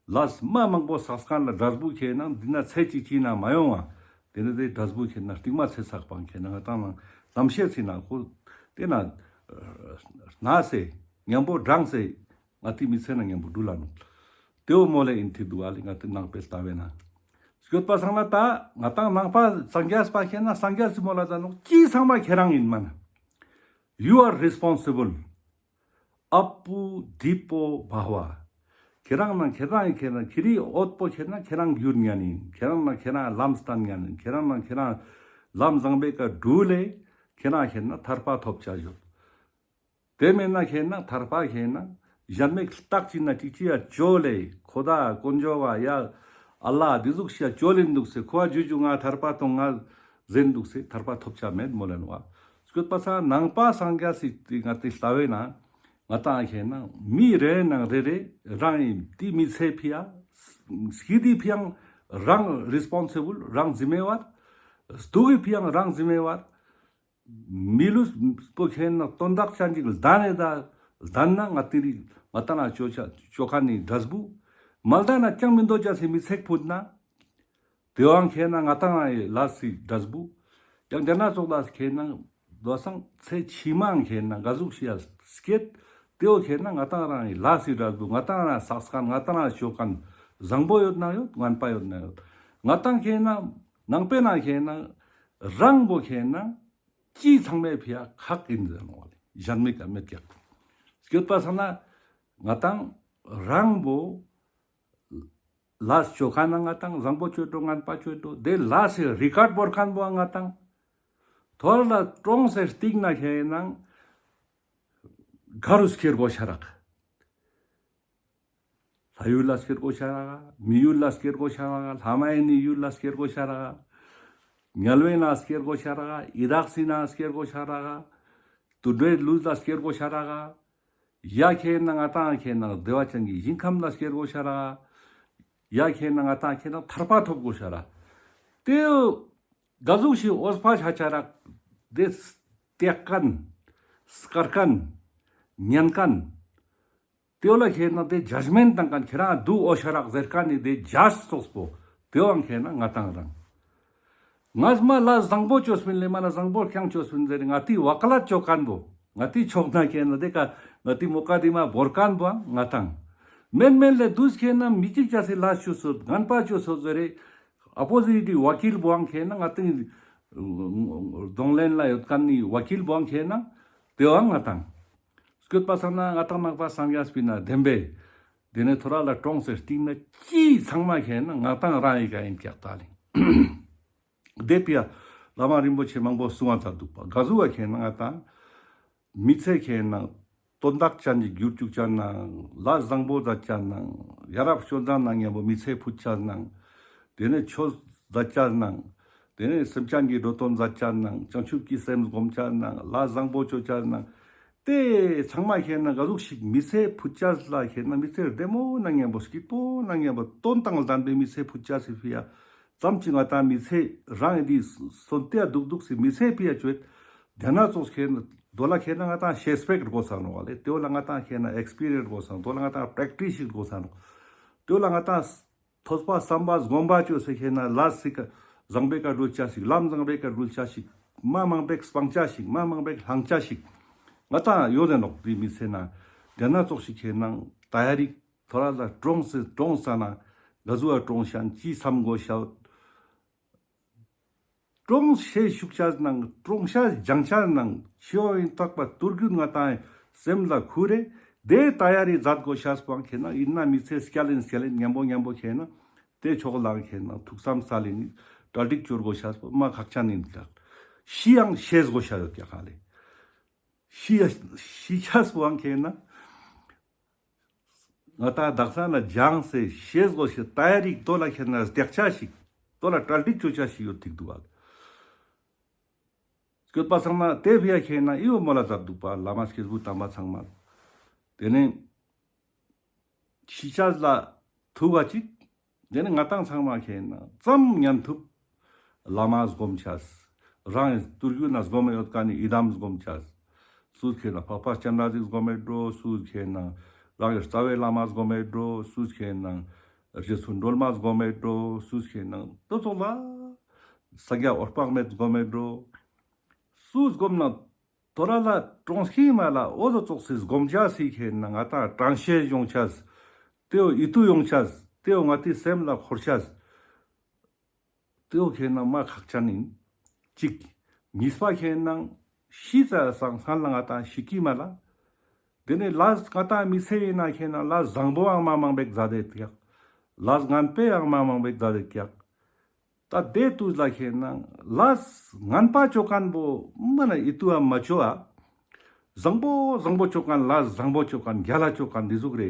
ལས་མ་མང་པོ་བསགས་མཁན་ལ་འབྲས་བུ་ཁེ་ན་འདི་ན་ཚེ་གཅིག་གཅིག་ན་མ་ཡོང་བ། དེ་ནི་དེ་འབྲས་བུ་ཁེ་ན་རྟིང་མ་ཚེ་བསགས་པ་ཁེ་ན་ང་ཏང་ན་ལམ་ཤེས་སི་ན་ཁོ་དེ་ན་ན་སེ་མཉམ་པོ་འབྲང་སེ་ང་ཏི་མི་ཚེ་ན་མཉམ་པོ་འགྲུལ་ལ་ནོག། དེའོ་མོལ་ལེ་ཨིན་ཐིག་འདུག་ཨ་ལེ། ང་ཏི་ནང་པའི་ལྟ་བས་ན་སྐྱོད་པ་སང་ན་ད་ང་ཏང་ནང་པ་སངས་རྒྱས་པ་ཁེ་ན་སངས་རྒྱས་སི་མོལ་ལ་ད་ནོག་ཅི་ཚང་མ་ཁྱེ་རང་ཨིན་མ་ན། You are responsible. ཨ་པུ་དི་པོ་བྷ་བ། ཁྱེ་རང་ན་ཁྱེ་རང་ཁྱེ་རང་ཁྱེ་རི་འོད་པོ་ཁྱེ་ན་ཁྱེ་རང་གྱུར་ཉན་ཨིན། ཁྱེ་རང་ན་ཁྱེ་རང་ལམ་སྟན་ཉན་ཨིན། ཁྱེ་རང་ན་ཁྱེ་རང་ལམ་བཟང་པོའི་ཀ་འགྲུལ་ལེ་ཁྱེ་རང་ཁྱེ་ན་ཐར་པ་ཐོབ་ཆ་ཡོད། དེ་མེན་ན་ཁྱེ་ན་ཐར་པ་ཁྱེ་ན་གཞན་མེད་རྟག་ཅིག་ན་ཅིག་ཅིག་ཡ་ཅོ་ལེ་ཁོ་ད་དཀོན་མཆོག་ག་ཡ་ཨ་ལ་འདི་ཟུག་ཤ་ཅོ་ལེན་འདུག་སེ་ཁོ་བ་ཇུ་ཇུ་ང་ཐར་པ་ཐོང་ང་ཟེར་འདུག་སེ་ཐར་པ་ཐོབ་ཆ་མེད་མོལ་ལེན་བ། སྐྱོད་པ་སང་ནང་པ་སངས་རྒྱས་སི་ང་ཏི་ལྟ་བས་ན་ང་ཏང་ཁྱེ་ན་མི་རེ་ནང་རེ་རེ་རང་ཨིན་དེ་མི་ཚེ་ཕི་ཡ་སྐྱིད་དེ་ཕི་ཡང་རང་རེ་སི་པོན་སི་བལ་རང་ཟིམ་མེ་ཝར། སྡུག་གི་ཕི་ཡང་རང་ཟིམ་མེ་ཝར། མི་ལུས་པོ་ཁྱེ་ན་དོན་དག་ཅན་ཅིག་ལྡན་ནེ་ད་ལྡན་ན་ང་ཏི་རི་ང་ཏང་ན་ཅོ་ཆ་ཅོ་ཁན་ནི་འབྲས་བུ། མ་ལྡན་ན་ཅང་མི་འདོད་ཅེས་སི་མི་ཚེ་ཕུད་ན། དེ་བའང་ཁྱེ་ན་ང་ཏང་ན་ལས་སི་འབྲས་བུ། ཡང་དེ་ན་ཙོགས་ལ་ཁྱེ་ན་དོ་སང་ཚེ་ཕྱི་མའང་ཁྱེ་ན་ག་ཟུག་ཤི་ཡ་སྐྱེད། དེའོ་ཁྱེ་ན་ང་ཏང་རང་ལས་སི་འབྲས་བུ་ང་ཏང་ན་བསགས་ཁན་ང་ཏང་ན་ཅོ་ཁན་བཟང་པོ་ཡོད་ན་ཡོད་ངན་པ་ཡོད་ན་ཡོད། ང་ཏང་ཁྱེ་ན་ནང་པའི་ན་ཁྱེ་ན་རང་བོ་ཁྱེ་ན་ཅི་ཚང་མའི་ཕི་ཡ་ཁག་ཨིན་ཟེར་ནོག་ལེ། གཞན་མི་ཀ་མེད་ཀྱག། སྐྱོད་པ་སང་ན་ང་ཏང་རང་བོ་ལས་ཅོ་ཁན་ན་ང་ཏང་བཟང་པོ་ཅོ་འགྲོ་ངན་པ་ཅོ་འགྲོ་དེ་ལས་སི་རི་ཀར་བོར་ཁན་བོ་ང་ཏང་ཐོར་ལ་གྲོངས་སེ་སྟིང་ན་ཁྱེ་ན་ག་རུ་སྐྱེར་དགོས་ཤ་རག། ལྷ་ཡུལ་ལ་སྐྱེར་དགོས་ཤ་རག། མི་ཡུལ་ལ་སྐྱེར་དགོས་ཤ་རག། ལྷ་མ་ཡིན་ནི་ཡུལ་ལ་སྐྱེར་དགོས་ཤ་རག། དམྱལ་བའི་ན་སྐྱེར་དགོས་ཤ་རག། ཡི་དྭགས་སི་ན་སྐྱེར་དགོས་ཤ་རག། དུད་འགྲོའི་ལུས་ལ་སྐྱེར་དགོས་ཤ་རག། ཡ་ཁྱེ་ན་ང་ཏང་ཁྱེ་ན་བདེ་བ་ཅན་གྱི་ཞིང་ཁམས་ལ་སྐྱེར་དགོས་ཤ་རག། ཡ་ཁྱེ་ན་ང་ཏང་ཁྱེ་ན་ཐར་པ་ཐོབ་དགོས་ཤ་རག། དེ་ག་ཟུག་ཤིག་འོས་པ་ཆ་ཆ་རག། དེ་སྟེག་ཁན་སྐར་ཁན་ཉན་ཁན། དེ་བོ་ལ་ཁྱེ་ན་དེ་ཇཇ་མེན་ཊ་བཏང་ཁན་ཁྱེ་རང་སྡུག་འོ་ཤ་རག་ཟེར་ཁན་ནི་དེ་ཇཇ་ཙོགས་པོ་དེ་བོའང་ཁྱེ་ན་ང་ཏང་རང་། ང་མ་ལ་བཟང་པོ་ཅོས་པིན་ལེ་མ་ན་བཟང་པོ་རྐྱང་ཅོས་པིན་ཟེར་ང་ཏི་བ་ཀ་ལ་ཅོ་ཁན་བོ་ང་ཏི་ཆོག་ན་ཁྱེ་ན་དེ་ཀ་ང་ཏི་མོ་ཀ་དི་མ་བོར་ཁན་བོའང་ང་ཏང་། མེན་མེན་ལེ་དུས་ཁྱེ་ན་མི་ཅིག་ཅ་སི་ལ་ཅོས་སོད་ངན་པ་ཅོས་སོད་ཟེར་རེ། ཨ་པོ་ཟིཊ་བ་ཀིལ་བོའང་ཁྱེ་ན་ང་ཏི་གདོང་ལེན་ལ་ཡོད་ཁན་ནི་བ་ཀིལ་བོའང་ཁྱེ་ན་དེ་བོའང་ང་ཏང་། སྐྱོད་པ་སང་ན་ང་ཏང་ནང་པ་སངས་རྒྱས་པིན་ན་བདེན་པས། དེ་ནེ་ཐོ་ར་ལ་གྲོངས་སེ་སྟིང་ནེ་ཅི་ཚང་མ་ཁྱེ་ན་ང་ཏང་རང་ཡི་ཀ་ཨིན་ཀྱག་ད་ལིང་། དེ་ཕི་ཡ་བླ་མ་རིན་པོ་ཆེ་མང་པོ་གསུང་བ་ཚར་འདུག་པ་ག་ཟུག་བ་ཁྱེ་ན་ང་ཏང་མི་ཚེ་ཁྱེ་ན་དོན་དག་ཅན་གྱི་གྱུར་ཅུག་ཅ་ན་ལ་བཟང་པོ་ཛད་ཅ་ན་ཡ་རབས་སྤྱོད་བཟང་ན་ཉམ་པོ་མི་ཚེ་ཕུད་ཅ་ན་དེ་ནེ་ཆོས་ཛད་ཅ་ན། དེ་ནེ་སེམས་ཅན་གྱི་འགྲོ་དོན་མཛད་ཅ་ནང་བྱང་ཆུབ་ཀྱི་སེམས་སྒོམ་ཅ་ནང་ལ་བཟང་པོ་ཅོ་ཅ་ནང་དེ་ཚང་མ་ཁྱེར་ན་ག་ཟུག་ཞིག་མི་ཚེ་ཕུད་ཅ་ལ་ཁྱེར་ན་མི་ཚེ་བདེ་མོ་ནང་ཉམ་པོ་སྐྱིད་པོ་ནང་ཉམ་པོ་དོན་དང་ལྡན་པའི་མི་ཚེ་ཕུད་ཅ་སི་ཕི་ཡ་ཙམ་ཅིག་ང་ཏང་མི་ཚེ་རང་འདི་སོན་ཏེ་ཡ་དུག་དུག་སི་མི་ཚེ་ཕི་ཡ་ཅོད་དེ་ན་ཙོགས་ཁྱེར་ན་དོ་ལ་ཁྱེར་ན་ང་ཏང་ཤེས་པེག་དགོས་ས་ནོག་ལེ། དེ་བོ་ལ་ང་ཏང་ཁྱེར་ན་ཨེགས་པི་རི་ཡན་སི་དགོས་ས་ནོག། དེ་བོ་ལ་ང་ཏང་པྲེག་ཊིས་ཞིག་དགོས་ས་ནོག། དེ་བོ་ལ་ང་ཏང་ཐོས་པ་བསམ་པ་སྒོམ་པ་ཅོས་སེ་ཁྱེར་ན་ལས་སི་ཀ་བཟང་པོའི་ཀ་འགྲུལ་ཅ་ཞིག་ལམ་བཟང་པོའི་ཀ་འགྲུལ་ཅ་ཞིག་མ་མང་པོའི་སྤང་ཅ་ཞིག་མ་མང་པོའི་བླང་ཅ་ཞིག་ང་ཏང་ཡོད་དེ་ནོག། དེ་མི་ཚེ་ན་དེ་ན་ཙོགས་ཤིག་ཁྱེར་ན་ད་ཡ་རིག་ཐོ་ར་ལ་གྲོངས་སེ་གྲོངས་ས་ན་ག་ཟུག་བ་གྲོངས་ཤན་ཅི་བསམ་དགོས་ཤ། གྲོངས་ཤེས་ཤུགས་ཅ་ནང་གྲོངས་ཤ་སྦྱང་ཅ་ནང་ཤི་བ་ཡིན་ཐག་པ་ཐུར་རྒྱུད་ང་ཏང་སེམས་ལ་ཁུར་རེ་དེ་ད་ཡ་རི་ཛད་དགོས་ཤ་སྤང་ཁྱེར་ན་ཡིན་ན་མི་ཚེ་སྐྱལ་ལེན་སྐྱལ་ལེན་ཉམ་པོ་ཉམ་པོ་ཁྱེར་ན་དེ་ཕྱོགས་ལ་ཁྱེར་ན་ཐུགས་བསམ་སལ་ལེན་གྲ་སྒྲིག་ཅོ་དགོས་ཤ་སྤང་མ་ཁག་ཅན་ཡིན་ཀྱག། ཤི་ཡང་ཤེས་དགོས་ཤ་ཡོད་ཀྱག་ཧ་ལེ། ཤི་ཤི་ཆ་སྤང་ཁྱེར་ན་ང་ཏང་དག་ས་ན་སྦྱངས་སེ་ཤེས་དགོས་ཤེས་ད་ཡ་རིག་དོ་ལ་ཁྱེར་ན་སྟེག་ཅ་ཞིག་དོ་ལ་གྲ་སྒྲིག་ཅོ་ཅ་ཞིག་ཡོད་ཐིག་དུག་བ། སྐྱོད་པ་སང་ན་དེ་ཕི་ཡ་ཁྱེར་ན་ཨི་བོ་མོལ་ལ་ཛད་དུག་པ་བླ་མ་སྐྱེས་བུ་དམ་པ་ཚང་མ། དེ་ནེ་ཤི་ཆ་ལ་ཐུག་པ་ཅིག། དེ་ནེ་ང་ཏང་ཚང་མ་ཁྱེར་ན་ཙམ་ཉན་ཐུབ་བླ་མ་སྒོམ་ཅས། རང་ཐུར་རྒྱུད་ན་སྒོམ་ཡོད་ཁན་ནི་ཡི་དམ་སྒོམ་ཅས། སུ་ཁྱེར་ན་འཕགས་པ་སྤྱན་རས་གཟིགས་སྒོམ་མེད་འགྲོ། སུ་ཁྱེར་ན་རང་གི་རྩ་བའི་བླ་མ་སྒོམ་མེད་འགྲོ། སུ་ཁྱེར་ན་ རྗེས་སུ་སྒྲོལ་མ་སྒོམ་མེད་འགྲོ། སུས་ཁེ་ན་དོ་ཙོགས་ལ་ས་སྐྱ་འོད་དཔག་མེད་སྒོམ་མེད་འགྲོ། སུས་སྒོམ་ན་དོ་ར་ལ་གྲོངས་ཤིག་མ་ལ་འོ་དོ་ཙོགས་སི་སྒོམ་ཅེས་སི་ཁེ་ན་ང་ཏང་དྲན་ཤེས་ཡོང་ཅེས། དེའོ་ཡིད་དུ་ཡོང་ཅེས། དེའོ་ང་ཏི་སེམས་ལ་འཁོར་ཅེས། དེའོ་ཁེ་ན་མ་ཁག་ཅན་ཨིན། གཅིག་གཉིས་པ་ཁེ་ན་ཤི་ཙ་སང་སང་ལ་ང་ཏང་ཤི་ཀི་མ་ལ། དེ་ནས་ལས་ང་ཏང་མི་ཚེ་ཨིན་ན་ཁེ་ན་ལས་བཟང་པོའང་མ་མང་པོ་ཞིག་མཛད་དེ་ཀྱག། ལས་ངན་པའང་མ་མང་པོ་ཞིག་མཛད་དེ་ཀྱག། ད་དེ་དུས་ལ་ཁེ་ན་ལས་ངན་པ་ཅོ་མཁན་པོ་མ་ན་ཡིད་དུའང་མ་ཅོ་ཨ། བཟང་པོ་བཟང་པོ་ཅོ་མཁན་ལས་བཟང་པོ་ཅོ་མཁན་རྒྱལ་ལ་ཅོ་མཁན་འདི་ཟུག་རེ།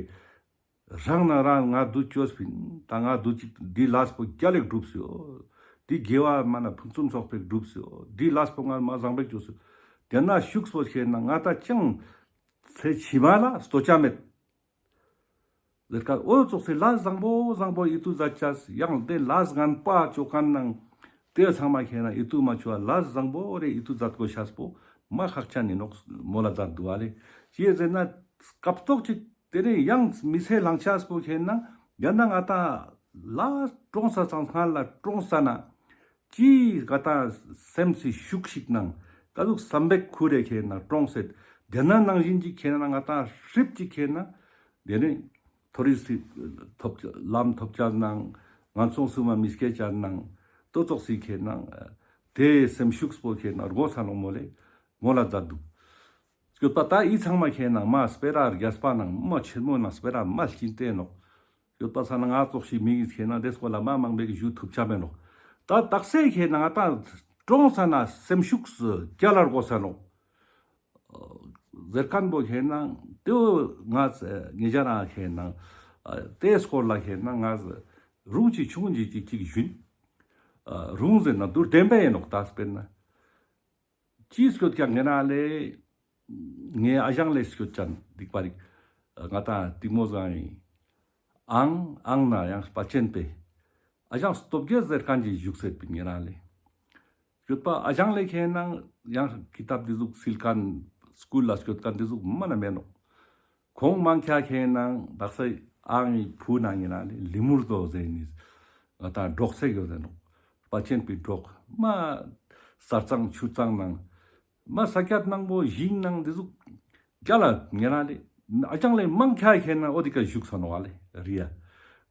རང་ན་རང་ང་འདུ་ཅོས་པིན། ད་ང་འདུ་ཅིག་འདི་ལས་པོ་རྒྱལ་ལ་སྒྲུབས་ཡོད། འདི་དགེ་བ་མ་ན་ཕུན་སུམ་ཚོགས་པོ་སྒྲུབས་ཡོད། འདི་ལས་པོ་ང་མ་བཟང་པོ་ཅོས་ཡོད། དེ་ན་ཤུགས་པོ་ཁེ་ན་ང་ད་ཅང་ཚེ་ཕྱི་མ་ལ་ལྟོ་ཆ་མེད། ཟེར་ཁན་འོ་ཙོགས་སི་ལས་བཟང་པོ་བཟང་པོ་ཡིད་དུ་མཛད་ཅེས། ཡང་དེ་ལས་ངན་པ་ཅོ་མཁན་ནང་དེ་ཚང་མ་ཁེ་ན་ཡིད་དུ་མ་ཅོ་བ་ལས་བཟང་པོ་རེ་ཡིད་དུ་མཛད་དགོས་ཤེས་པོ་མ་ཁག་ཅན་ཨིན་ནོག་མོལ་ལ་མཛད་འདུག་པ་ལེ། ཅི་ཟེར་ན་སྐབས་ཐོག་ཅིག་དེ་ནས་ཡང་མི་ཚེ་ལང་ཅེས་པོ་ཁེ་ན་ཡང་ན་ང་ཏང་ལ་གྲོངས་ས་ཚང་སྔ་ལ་གྲོངས་ས་ན། ཅི་ང་ཏང་སེམས་སི་ཤུགས་ཤིག་ནང་ཀ་ཟུག་བསམ་པའི་ཁུར་རེ་ཁེ་ན་གྲོངས་སེད། དེ་ན་ནང་བཞིན་ཅིག་ཁེ་ན་ང་ཏང་ཧྲིབ་ཅིག་ཁེ་ན་དེ་ནས་མཐོ་རིས་སི་ཐོབ་ལམ་ཐོབ་ཅེས་ནང་ངན་སོང་གསུམ་མ་མི་སྐྱེ་ཅེས་ནང་དོ་ཙོགས་སི་ཁེ་ན་དེ་སེམས་ཤུགས་པོ་ཁེ་ན་དགོས་ས་ནོག་མོལ་ལེ་མོལ་ལ་མཛད་འདུག། སྐྱོད་པ་ད་འི་ཚང་མ་ཁེ་ན་མ་སྤེ་ར་རྒྱས་པ་ནང་མ་ཆེན་མོ་ནང་སྤེ་ར་མ་ལྕིན་ཏེ་ནོག། ཡོད་པ་ས་ན་ང་ཙོགས་ཤིག་མི་གིས་ཁེ་ན་དེ་སྐོར་ལ་མ་མང་པོ་ཞུ་ཐུབ་ཆ་མེད་ནོག། ད་དག་ས་ཁེ་ན་ང་ཏང་གྲོངས་ས་ན་སེམས་ཤུགས་སུ་རྒྱལ་ལ་དགོས་ས་ནོག། ཟེར་ཁན་པོ་ཁེ་ན་དེའོ་ང་ངེ་ཅ་རང་ཁེ་ན་དེ་སྐོར་ལ་ཁེ་ན་ང་རུང་ཅིག་ཆུང་ཅིག་ཅིག་ཅིག་ཞུན། རུང་ཟེར་ན་དུར་བདེན་པ་ཨིན་ནོག་ད་སྤེར་ན། ཅི་སྐྱོད་ཀྱང་ངེ་རང་ལེ། ངའི་ཨ་ཞང་ལེ་སྐྱོད་ཅན་སྡིག་པ་རིག། ང་ཏང་གཏིང་མོ་སྒང་ཨིན། ཨང་ཨང་ན་ཡང་དཔལ་ཆེན་པའི་ཨ་ཞང་སྟོབས་རྒྱལ་ཟེར་ཁན་ཅིག་བཞུགས་སེད་པིན་ངེ་རང་ལེ། སྐྱོད་པ་ཨ་ཞང་ལེ་ཁེ་ན་ཡང་ཀི་ཏབ་འདི་ཟུག་སིལ་ཁན་སྐུལ་ལ་སྐྱོད་ཁན་འདི་ཟུག་མ་ན་མེད་ནོག། ཁོང་མང་ཆེ་ཁེ་ན་དག་ས་ཨང་ངི་བུ་ནང་ངི་ནང་ལེ་ལི་མུར་དོ་ཟེར་ནི་ང་ཏང་འབྲོག་སེ་ཡོད་ཟེར་ནོག། དཔལ་ཆེན་པའི་འབྲོག་མ་ས་གཙང་ཆུ་གཙང་ནང་མ་ས་ཀྱད་ནང་པོ་ཞིང་ནང་འདི་ཟུག་རྒྱ་ལ་ཉེ་རང་ལེ་ཨ་ཅང་ལེ་མང་ཆེ་ཁེ་ན་འོ་དི་ཀ་བཞུགས་ས་ནོག་ཨ་ལེ་རི་ཡ་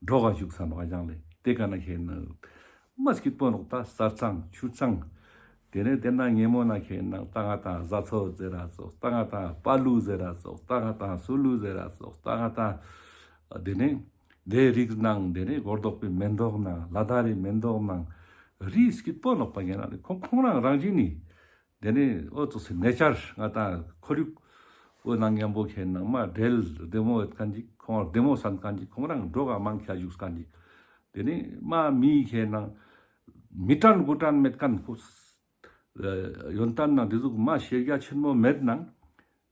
འབྲོག་ག་བཞུགས་ས་ནོག་ཨ་ཅང་ལེ་དེ་ཀ་ན་ཁེ་ན། མ་སྐྱིད་པོ་ནོག་ད་ས་གཙང་ཆུ་གཙང་། དེ་ནས་དེ་ན་ཉེ་མོ་ན་ཁེ་ན་ད་ང་ཏང་ཟ་ཚོ་ཟེར་ར་ཙོགས་ད་ང་ཏང་པ་ལུ་ཟེར་ར་ཙོགས་ད་ང་ཏང་སུ་ལུ་ཟེར་ར་ཙོགས་ད་ང་ཏང་། དེ་ནས་དེ་རིགས་ནང་དེ་ནས་གོར་ལྡོག་པའི་མེན་ཏོག་ནང་ལ་དྭགས་རི་མེན་ཏོག་ནང་རི་སྐྱིད་པོ་ནོག་པ་ཉེ་རང་ལེ་ཁོང་ཁོང་རང་རང་བཞིན་ནི། དེ་ནས་འོ་ཙོགས་སི་ནེ་ཅར་ང་ཏང་ཁོར་ཡུག་འོ་ནང་མཉམ་པོ་ཁེ་ན་མ་འབྲེལ་བདེ་མོ་ཡོད་ཁན་ཅིག་ཁོང་བདེ་མོ་སན་ཁན་ཅིག་ཁོང་རང་འབྲོག་ག་མང་ཆེ་བཞུགས་ཁན་ཅིག། དེ་ནས་མ་མི་ཁེ་ན་མི་དྲན་དགུ་དྲན་མེད་ཁན་ཁོ་ཡོན་ཏན་ནང་དེ་ཟུག་མ་ཤེས་རྒྱ་ཆེན་མོ་མེད་ནང་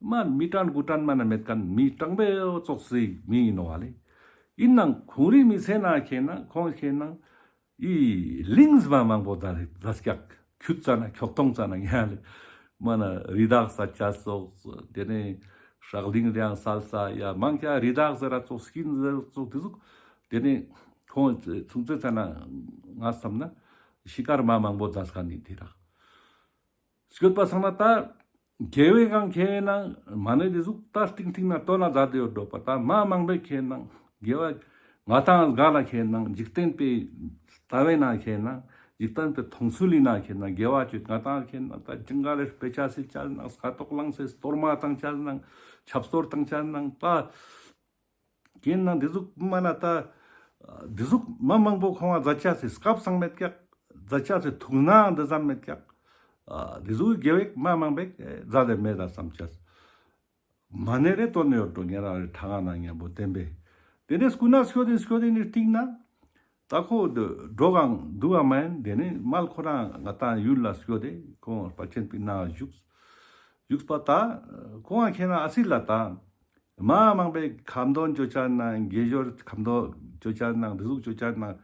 མ་མི་དྲན་དགུ་དྲན་མ་ན་མེད་ཁན་མི་དྲང་པོ་ཙོགས་སི་མི་ཨིན་ནོག་ཨ་ལེ། ཨིན་ནང་ཁོང་རི་མི་ཚེ་ན་ཁེ་ན་ཁོང་ཁེ་ན་ཨི་གླིང་མ་མང་པོ་ཛ་རེ་ཛ་སྐྱག་ཁྱུད་ཙ་ན་ཁྱོག་ཐོང་ཙ་ན་ཉ་ལེ། མ་ན་རི་དྭགས་ས་ཆ་སོགས་དེ་ནས་སྲག་གླིང་རེའང་སལ་ས་ཡ་མང་ཆེ་རི་དྭགས་ཟེར་ར་ཙོགས་སྐྱིན་ཟེར་ཙོགས་དེ་ཟུག་དེ་ནས་ཁོང་ཚུང་ཚེ་ཙ་ན་ང་བསམ་ན་ཤི་ཀར་མ་མང་པོ་ཛ་སྐ་ནི་དེ་རག། སྐྱོད་པ་སང་ན་ད་དགེ་བའི་གང་ཁེ་ན་མ་ནེ་དེ་ཟུག་ད་སྟིང་སྟིང་ན་ལྟོ་ན་ཛ་དེ་ཡོད་འགྲོ་པ་ད་མ་མང་པོའི་ཁེ་ན་དགེ་བ་ང་ཏང་ག་ལ་ཁེ་ན་འཇིག་རྟེན་པའི་ལྟ་བའི་ན་ཁེ་ན་འཇིག་རྟེན་པའི་མཐོང་ཚུལ་ལི་ན་ཁེ་ན་དགེ་བ་ཅོས་ང་ཏང་ཁེ་ན་ད་ཅིང་ག་ལེ་དཔེ་ཆ་སི་ཆ་ནང་ཁ་ཏོག་ལངས་སེ་གཏོར་མ་བཏང་ཆ་ནང་ཆབ་གཏོར་བཏང་ཆ་ནང་ད། ཁེ་ན་འདི་ཟུག་མ་ན་ད། འདི་ཟུག་མ་མང་པོ་ཁོང་ང་ཛ་ཆ་སི་སྐབས་སང་མེད་ཀྱག། ཛ་ཆ་སི་ཐུགས་སྣང་འདི་ཙམ་མེད་ཀྱག། འདི་ཟུག་དགེ་བའི་མ་མང་པོ་ཛ་དེ་མེད་ད་བསམ་ཆ། མ་ནེ་རེ་ལྟོ་ནེ་ཡོད་འགྲོ་ཉེ་རང་རེ་ཕྲག་ན་མཉམ་པོ་བསྟན་པས། དེ་ནས་སྐུ་ན་སྐྱོད་དེ་སྐྱོད་དེ་ནི་སྟིང་ན། ད་ཁོ་འགྲོ་གང་འདུག་ག་མ་ཡིན་དེ་ནས་མལ་ཁོ་རང་ང་ཏང་ཡུལ་ལ་སྐྱོད་དེ་ཁོང་དཔལ་ཆེན་པའི་ནང་བཞུགས། བཞུགས་པ་ད། ཁོང་ང་ཁེ་ན་ཨ་སི་ལ་ད། མ་མང་པོའི་ཁ་འདོན་ཅོ་ཆ་ནང་དགེ་སྦྱོར་ཁ་འདོན་ཅོ་ཆ་ནང་འདི་ཟུག་ཅོ་ཆ་ནང་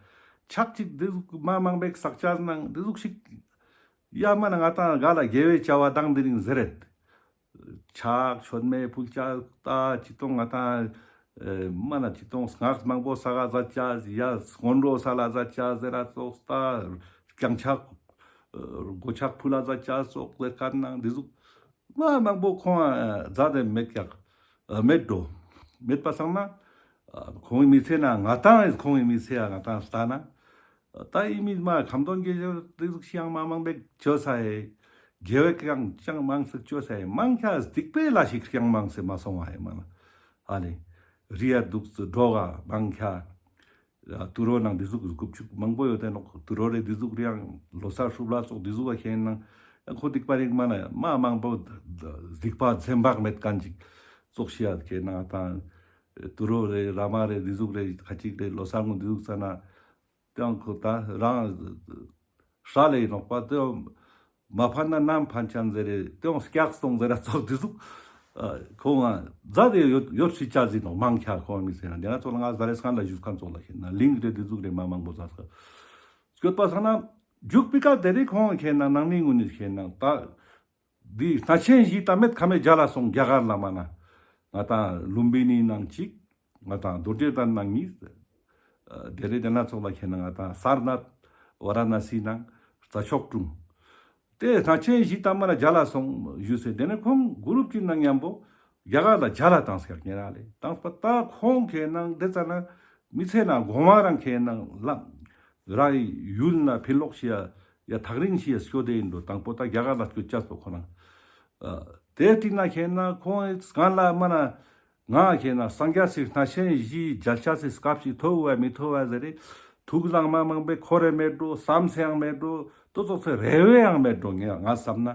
ཆག་ཅིག་འདི་ཟུག་མ་མང་པོའི་བསགས་ཆ་ནང་འདི་ཟུག་ཞིག་ཡ་མ་ན་ང་ཏང་ག་ལ་དགེ་བའི་བྱ་བ་དང་འདི་རིང་ཟེར་རེད། ཆག་མཆོད་མེ་ཕུལ་ཆ་ད་ཅི་ཏོང་ང་ཏང་ ཨེ་མ་ན་ཅི་ཏོང་སྔགས་མང་པོ་སག་ག་ཛད་ཅས་ཡ་སྔོན་འགྲོ་སལ་ལ་ཛད་ཅས་ཟེར་ར་ཙོགས་ཏ་རྐྱང་ཕྱག་ཨེ་སྒོ་ཕྱག་ཕུལ་ལ་ཛད་ཅས་ཙོགས་ཟེར་ཁན་ནང་འདི་ཟུག་མ་མང་པོ་ཁོང་ཨ་ཛད་དེ་མེད་ཀྱག་ཨ་མེད་འགྲོ། མེད་པ་སང་ན་ཨ་ཁོང་གི་མི་ཚེ་ན་ང་ཏང་ཨེ་ཁོང་གི་མི་ཚེ་ཡ་ང་ཏང་ལྟ་ན་ད་ཨི་མི་མ་ཁ་འདོན་དགེ་སྦྱོར་འདི་ཟུག་ཤིག་ཡང་མ་མང་པོ་ཅོས་ས་ཨེ། དགེ་བའི་ཀ་ཡང་ཅང་མང་ཙིག་ཅོས་ས་ཨེ། མང་ཆེ་སྡིག་པའི་ལས་ཤིག་ཡང་མང་ཙིག་མ་སོང་བ་ཨེ་མ་ན། ཨ་ནི་རི་ཡ་དུག་ཙི་འགྲོ་ག་མང་ཆེ་དུད་འགྲོ་ནང་འདི་ཟུག་རྐུབ་ཅུག་མང་པོ་ཡོད་དེ་ནོག། དུད་འགྲོ་རེ་འདི་ཟུག་རེ་ཡང་ལོ་སར་ཧྲུབ་ལ་ཙོགས་འདི་ཟུག་ག་ཁེན་ནང་ཁོ་སྡིག་པ་རིག་མ་ན་མ་མང་པོ་སྡིག་པ་ཚན་བག་མེད་ཁན་ཅིག་ཙོགས་ཤིག་ཡ་ཁེན་ནང་ད་དུད་འགྲོ་རེ་ར་མ་རེ་འདི་ཟུག་རེ་ཁ་ཅིག་རེ་ལོ་སར་ངོ་འདི་ཟུག་ཙ་ན། ཏེའང་ཁོ་ད་རང་ཧྲ་ལེ་ནོག་པ་ཏེའང་མ་ཕན་ན་ནམ་ཕན་ཅན་ཟེར་རེ་ཏེའང་སྐྱག་སྟོང་ཟེར་ར་ཙོགས་འདི་ཟུག་ཁོང་ང་ཛད་དེ་ཡོད་ཡོད་ཤི་ཅ་ཟིན་ནོག་མང་ཆེ་ཁོང་མི་ཟེར་ན་དེ་ན་ཙོགས་ལ་ང་ཟ་རེ་སང་ལ་ཞུས་ཁན་ཙོགས་ལ་ཁེན་ན་ལིང་རེ་འདི་ཟུག་རེ་མ་མང་པོ་ཟ་ས་སྐྱོད་པ་སང་ན་མཇུག་པི་ཀ་དེ་རེ་ཁོང་ཁེན་ན་ནང་མི་ངུ་ནི་ཁེན་ན་ད། འདི་གནས་ཆེན་བཞི་ད་མེད་ཁ་མེད་མཇལ་ལ་སོང་རྒྱ་གར་ལ་མ་ན། ང་ཏང་ལུམ་བི་ནི་ནང་གཅིག་ང་ཏང་རྡོ་རྗེ་གདན་ནང་གཉིས། ཨ་དེ་རེ་དེ་ན་ཙོགས་ལ་ཁེན་ན་ང་ཏང་སར་ནཱཐ་ཝ་ར་ཎ་སི་ནང་རྩྭ་མཆོག་གྲོང་། དེ་གནས་ཆེན་བཞི་ད་མ་ན་མཇལ་ལ་སོང་ཞུས་སེ་དེ་ནས་ཁོང་གུ་རུབ་ཅིག་ནང་མཉམ་པོ་རྒྱ་གར་ལ་མཇལ་ལ་བཏང་སྐྱག་ཉེ་ར་ལེ། བཏང་པ་ད་ཁོང་ཁེན་ན་དེ་ཙ་ན་མི་ཚེ་ན་གོ་མ་རང་ཁེན་ན་ལམ་རང་ཡུལ་ན་ཕི་ལོག་ཤི་ཡ་ཡ་ཐག་རིང་ཤི་ཡ་སྐྱོད་དེ་ཡིན་འགྲོ། དང་པོ་ད་རྒྱ་གར་ལ་སྐྱོད་ཅས་པོ་ཁོ་ན། ཨ་དེ་སྟིང་ན་ཁེན་ན་ཁོང་སྔ་ལ་མ་ན་ང་ཁེན་ན་སངས་རྒྱས་སི་གནས་ཆེན་བཞི་མཇལ་ཅས་སི་སྐབས་ཤིག་ཐོབ་བ་མི་ཐོབ་བ་ཟེར་རེ་ཐུགས་ལ་མ་མང་པོ་འཁོར་རེ་མེད་འགྲོ། བསམ་སེ་ཡང་མེད་འགྲོ། ཏོ་ཙོགས་སེ་རེ་བེ་ཡང་མེད་འགྲོ། ངས་ང་བསམ་ན།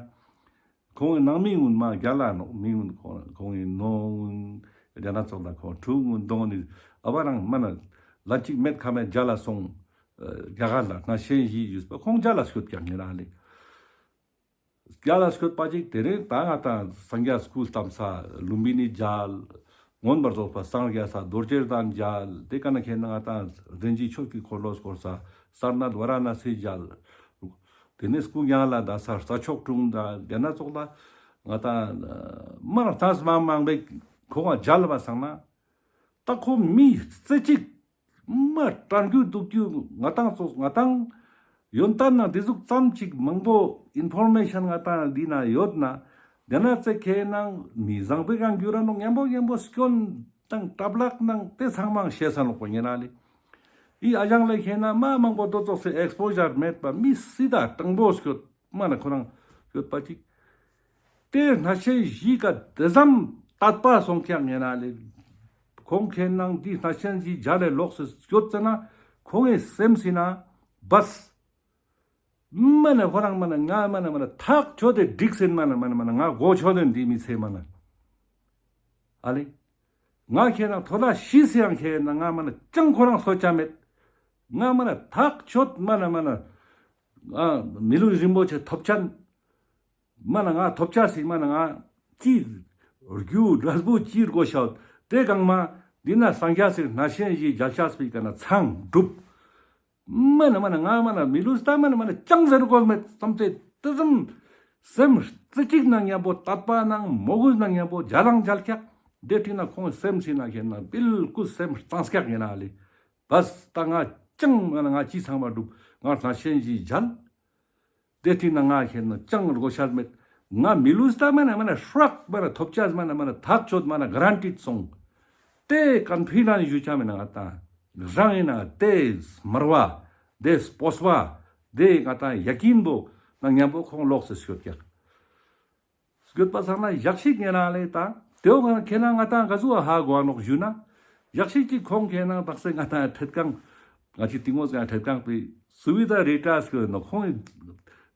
ཁོང་གི་ནང་མི་ངུན་མ་རྒྱ་ལ་ནོག་མི་ངུན་ཁོང་ཁོང་གི་ནོ་ངུན་རྒྱ་ན་ཙོགས་ལ་ཁོང་ཕྲུ་གུ་ངུན་གདོང་ནི་ཨ་བ་རང་མ་ན་ལ་ཅིག་མེད་ཁ་མེད་རྒྱ་ལ་སོང་། རྒྱ་གར་ལ་གནས་ཆེན་བཞི་ཡོད་པ་ཁོང་རྒྱ་ལ་སྐྱོད་ཀྱག་ཉེ་ར་ལེ། རྒྱ་ལ་སྐྱོད་པ་ཅིག་དེ་རིང་ད་ང་ཏང་སངས་རྒྱས་སྐུ་བལྟམས་ས་ལུམ་བི་ནི་མཇལ། མངོན་པར་རྫོགས་པ་སངས་རྒྱས་ས་རྡོ་རྗེ་གདན་མཇལ། དེ་ཀ་ན་ཁེན་ན་ང་ཏང་རིན་ཆེན་ཆོས་ཀྱི་འཁོར་ལོ་བསྐོར་ས་སར་ནཱཐ་ཝ་ར་ཎ་སི་མཇལ། དེ་ནས་སྐུ་མྱ་ངན་ལས་འདས་ས་རྩྭ་མཆོག་གྲོང་དང་དེ་ན་ཙོགས་ལ་ང་ཏང་མ་རང་ཐང་མ་མང་པོ་ཁོང་ང་མཇལ་བ་སང་ན་ད་ཁོ་མི་རྩེ་གཅིག་མ་དྲན་རྒྱུ་འདུག་རྒྱུ་ང་ཏང་ཙོགས་ང་ཏང་ཡོན་ཏན་ན་འདི་ཟུག་ཙམ་ཅིག་མང་པོ་ཨིན་ཕོར་མེ་ཤན་ང་ཏང་འདི་ན་ཡོད་ན་དེ་ན་ཙེ་ཁེན་ན་མི་བཟང་པོའི་གང་རྒྱུ་ར་ནོག་མཉམ་པོ་མཉམ་པོ་སྐྱོན་དང་གྲབ་ལག་ནང་དེ་ཚང་མ་ཤེས་ས་ནོག་པོ་ཉེ་ར་ལེ། ཨི་ཨ་ཞང་ལེ་ཁེན་ན་མ་མང་པོ་དོ་ཙོགས་སེ་ཨེགས་པོ་ཞར་མེད་པ་མི་སྲིད་ད་དྲང་པོ་སྐྱོད་མ་ན་ཁོ་རང་སྐྱོད་པ་ཅིག་དེ་གནས་ཆེན་བཞི་ཀ་དེ་ཙམ་དད་པ་སོང་ཀྱག་ཉེ་ར་ལེ། ཁོང་ཁེན་ན་འདི་གནས་ཆེན་བཞི་མཇལ་ལེ་ལོགས་སེ་སྐྱོད་ཙ་ན་ཁོང་གི་སེམས་སི་ན་བས། མ་ན་ཁོ་རང་མ་ན་ང་མ་ན་མ་ན་ཐག་ཆོད་དེ་འགྲིག་སེན་མ་ན་མ་ན་མ་ན་ང་གོ་ཆོད་དེ་འདི་མི་ཚེ་མ་ན། ཨ་ལེ། ང་ཁེན་ན་ཐོ་ལ་ཤི་སེ་ཡང་ཁེན་ན་ང་མ་ན་ཅང་ཁོ་རང་སོ་ཆ་མེད། ང་མ་ན་ཐག་ཆོད་མ་ན་མ་ན་ང་མི་ལུས་རིན་པོ་ཆེ་ཐོབ་ཅན། མ་ན་ང་ཐོབ་ཆ་སི་མ་ན་ང་ཅི་རྒྱུ་འབྲས་བུ་ཅི་དགོས་ཤོད་དེ་གང་མ་འདི་ན་སངས་རྒྱས་སི་གནས་ཆེན་བཞི་མཇལ་ཆ་སི་ཀ་ན་ཚང་འགྲུབ། མ་ན་མ་ན་ང་མ་ན་མི་ལུས་ད་མ་ན་མ་ན་ཅང་ཟེར་དགོས་མེད་བསམ་སྟེ་དེ་ཙམ་སེམས་རྩེ་གཅིག་ནང་མཉམ་པོ་དད་པ་ནང་མོས་གུས་ནང་མཉམ་པོ་མཇལ་ལང་མཇལ་ཀྱག་དེ་སྟིང་ན་ཁོང་སེམས་སི་ན་ཁེན་ན་བིལ་ཀུལ་སེམས་གཙང་སྐྱག་ཡིན་ན་ལེ། བས་ད་ང་ཅང་མ་ན་ང་ཅི་ཚང་མ་འགྲུབ། ང་གནས་ཆེན་བཞི་མཇལ། དེ་སྟིང་ན་ང་ཁེན་ན་ཅང་དགོས་ཤ་མེད། ང་མི་ལུས་ད་མ་ན་མ་ན་ཧྲག་མ་ན་ཐོབ་ཆ་མ་ན་མ་ན་ཐག་ཆོད་མ་ན་ག་རན་ཊིཌ་སོང་། དེ་ཀོན་ཕི་ཌེན་སི་ཞུ་ཆ་མེད་ན་ང་ཏང་རང་ཡིན་ན་དེ་སྨྲ་བ་དེ་སྤོབས་པ་དེ་ང་ཏང་ཡ་ཀིན་པོ་ནང་མཉམ་པོ་ཁོང་ལོགས་སེ་སྐྱོད་ཀྱག་སྐྱོད་པ་སང་ན་ཞག་ཞིག་ཉེ་རང་ལེ་ད་དེའོ་ཁེན་ན་ང་ཏང་ག་ཟུག་ཧ་གོ་ནོག་ཞུ་ན། ཞག་ཞིག་ཅིག་ཁོང་ཁེན་ན་དག་ས་ང་ཏང་ཁྲེད་ཁང་ང་ཅི་ཏིང་ངོ་ས་ཁྲེད་ཁང་པའི་སུ་བི་དྷ་རི་ཊ་སྐྱོད་ནོག་ཁོང་གི་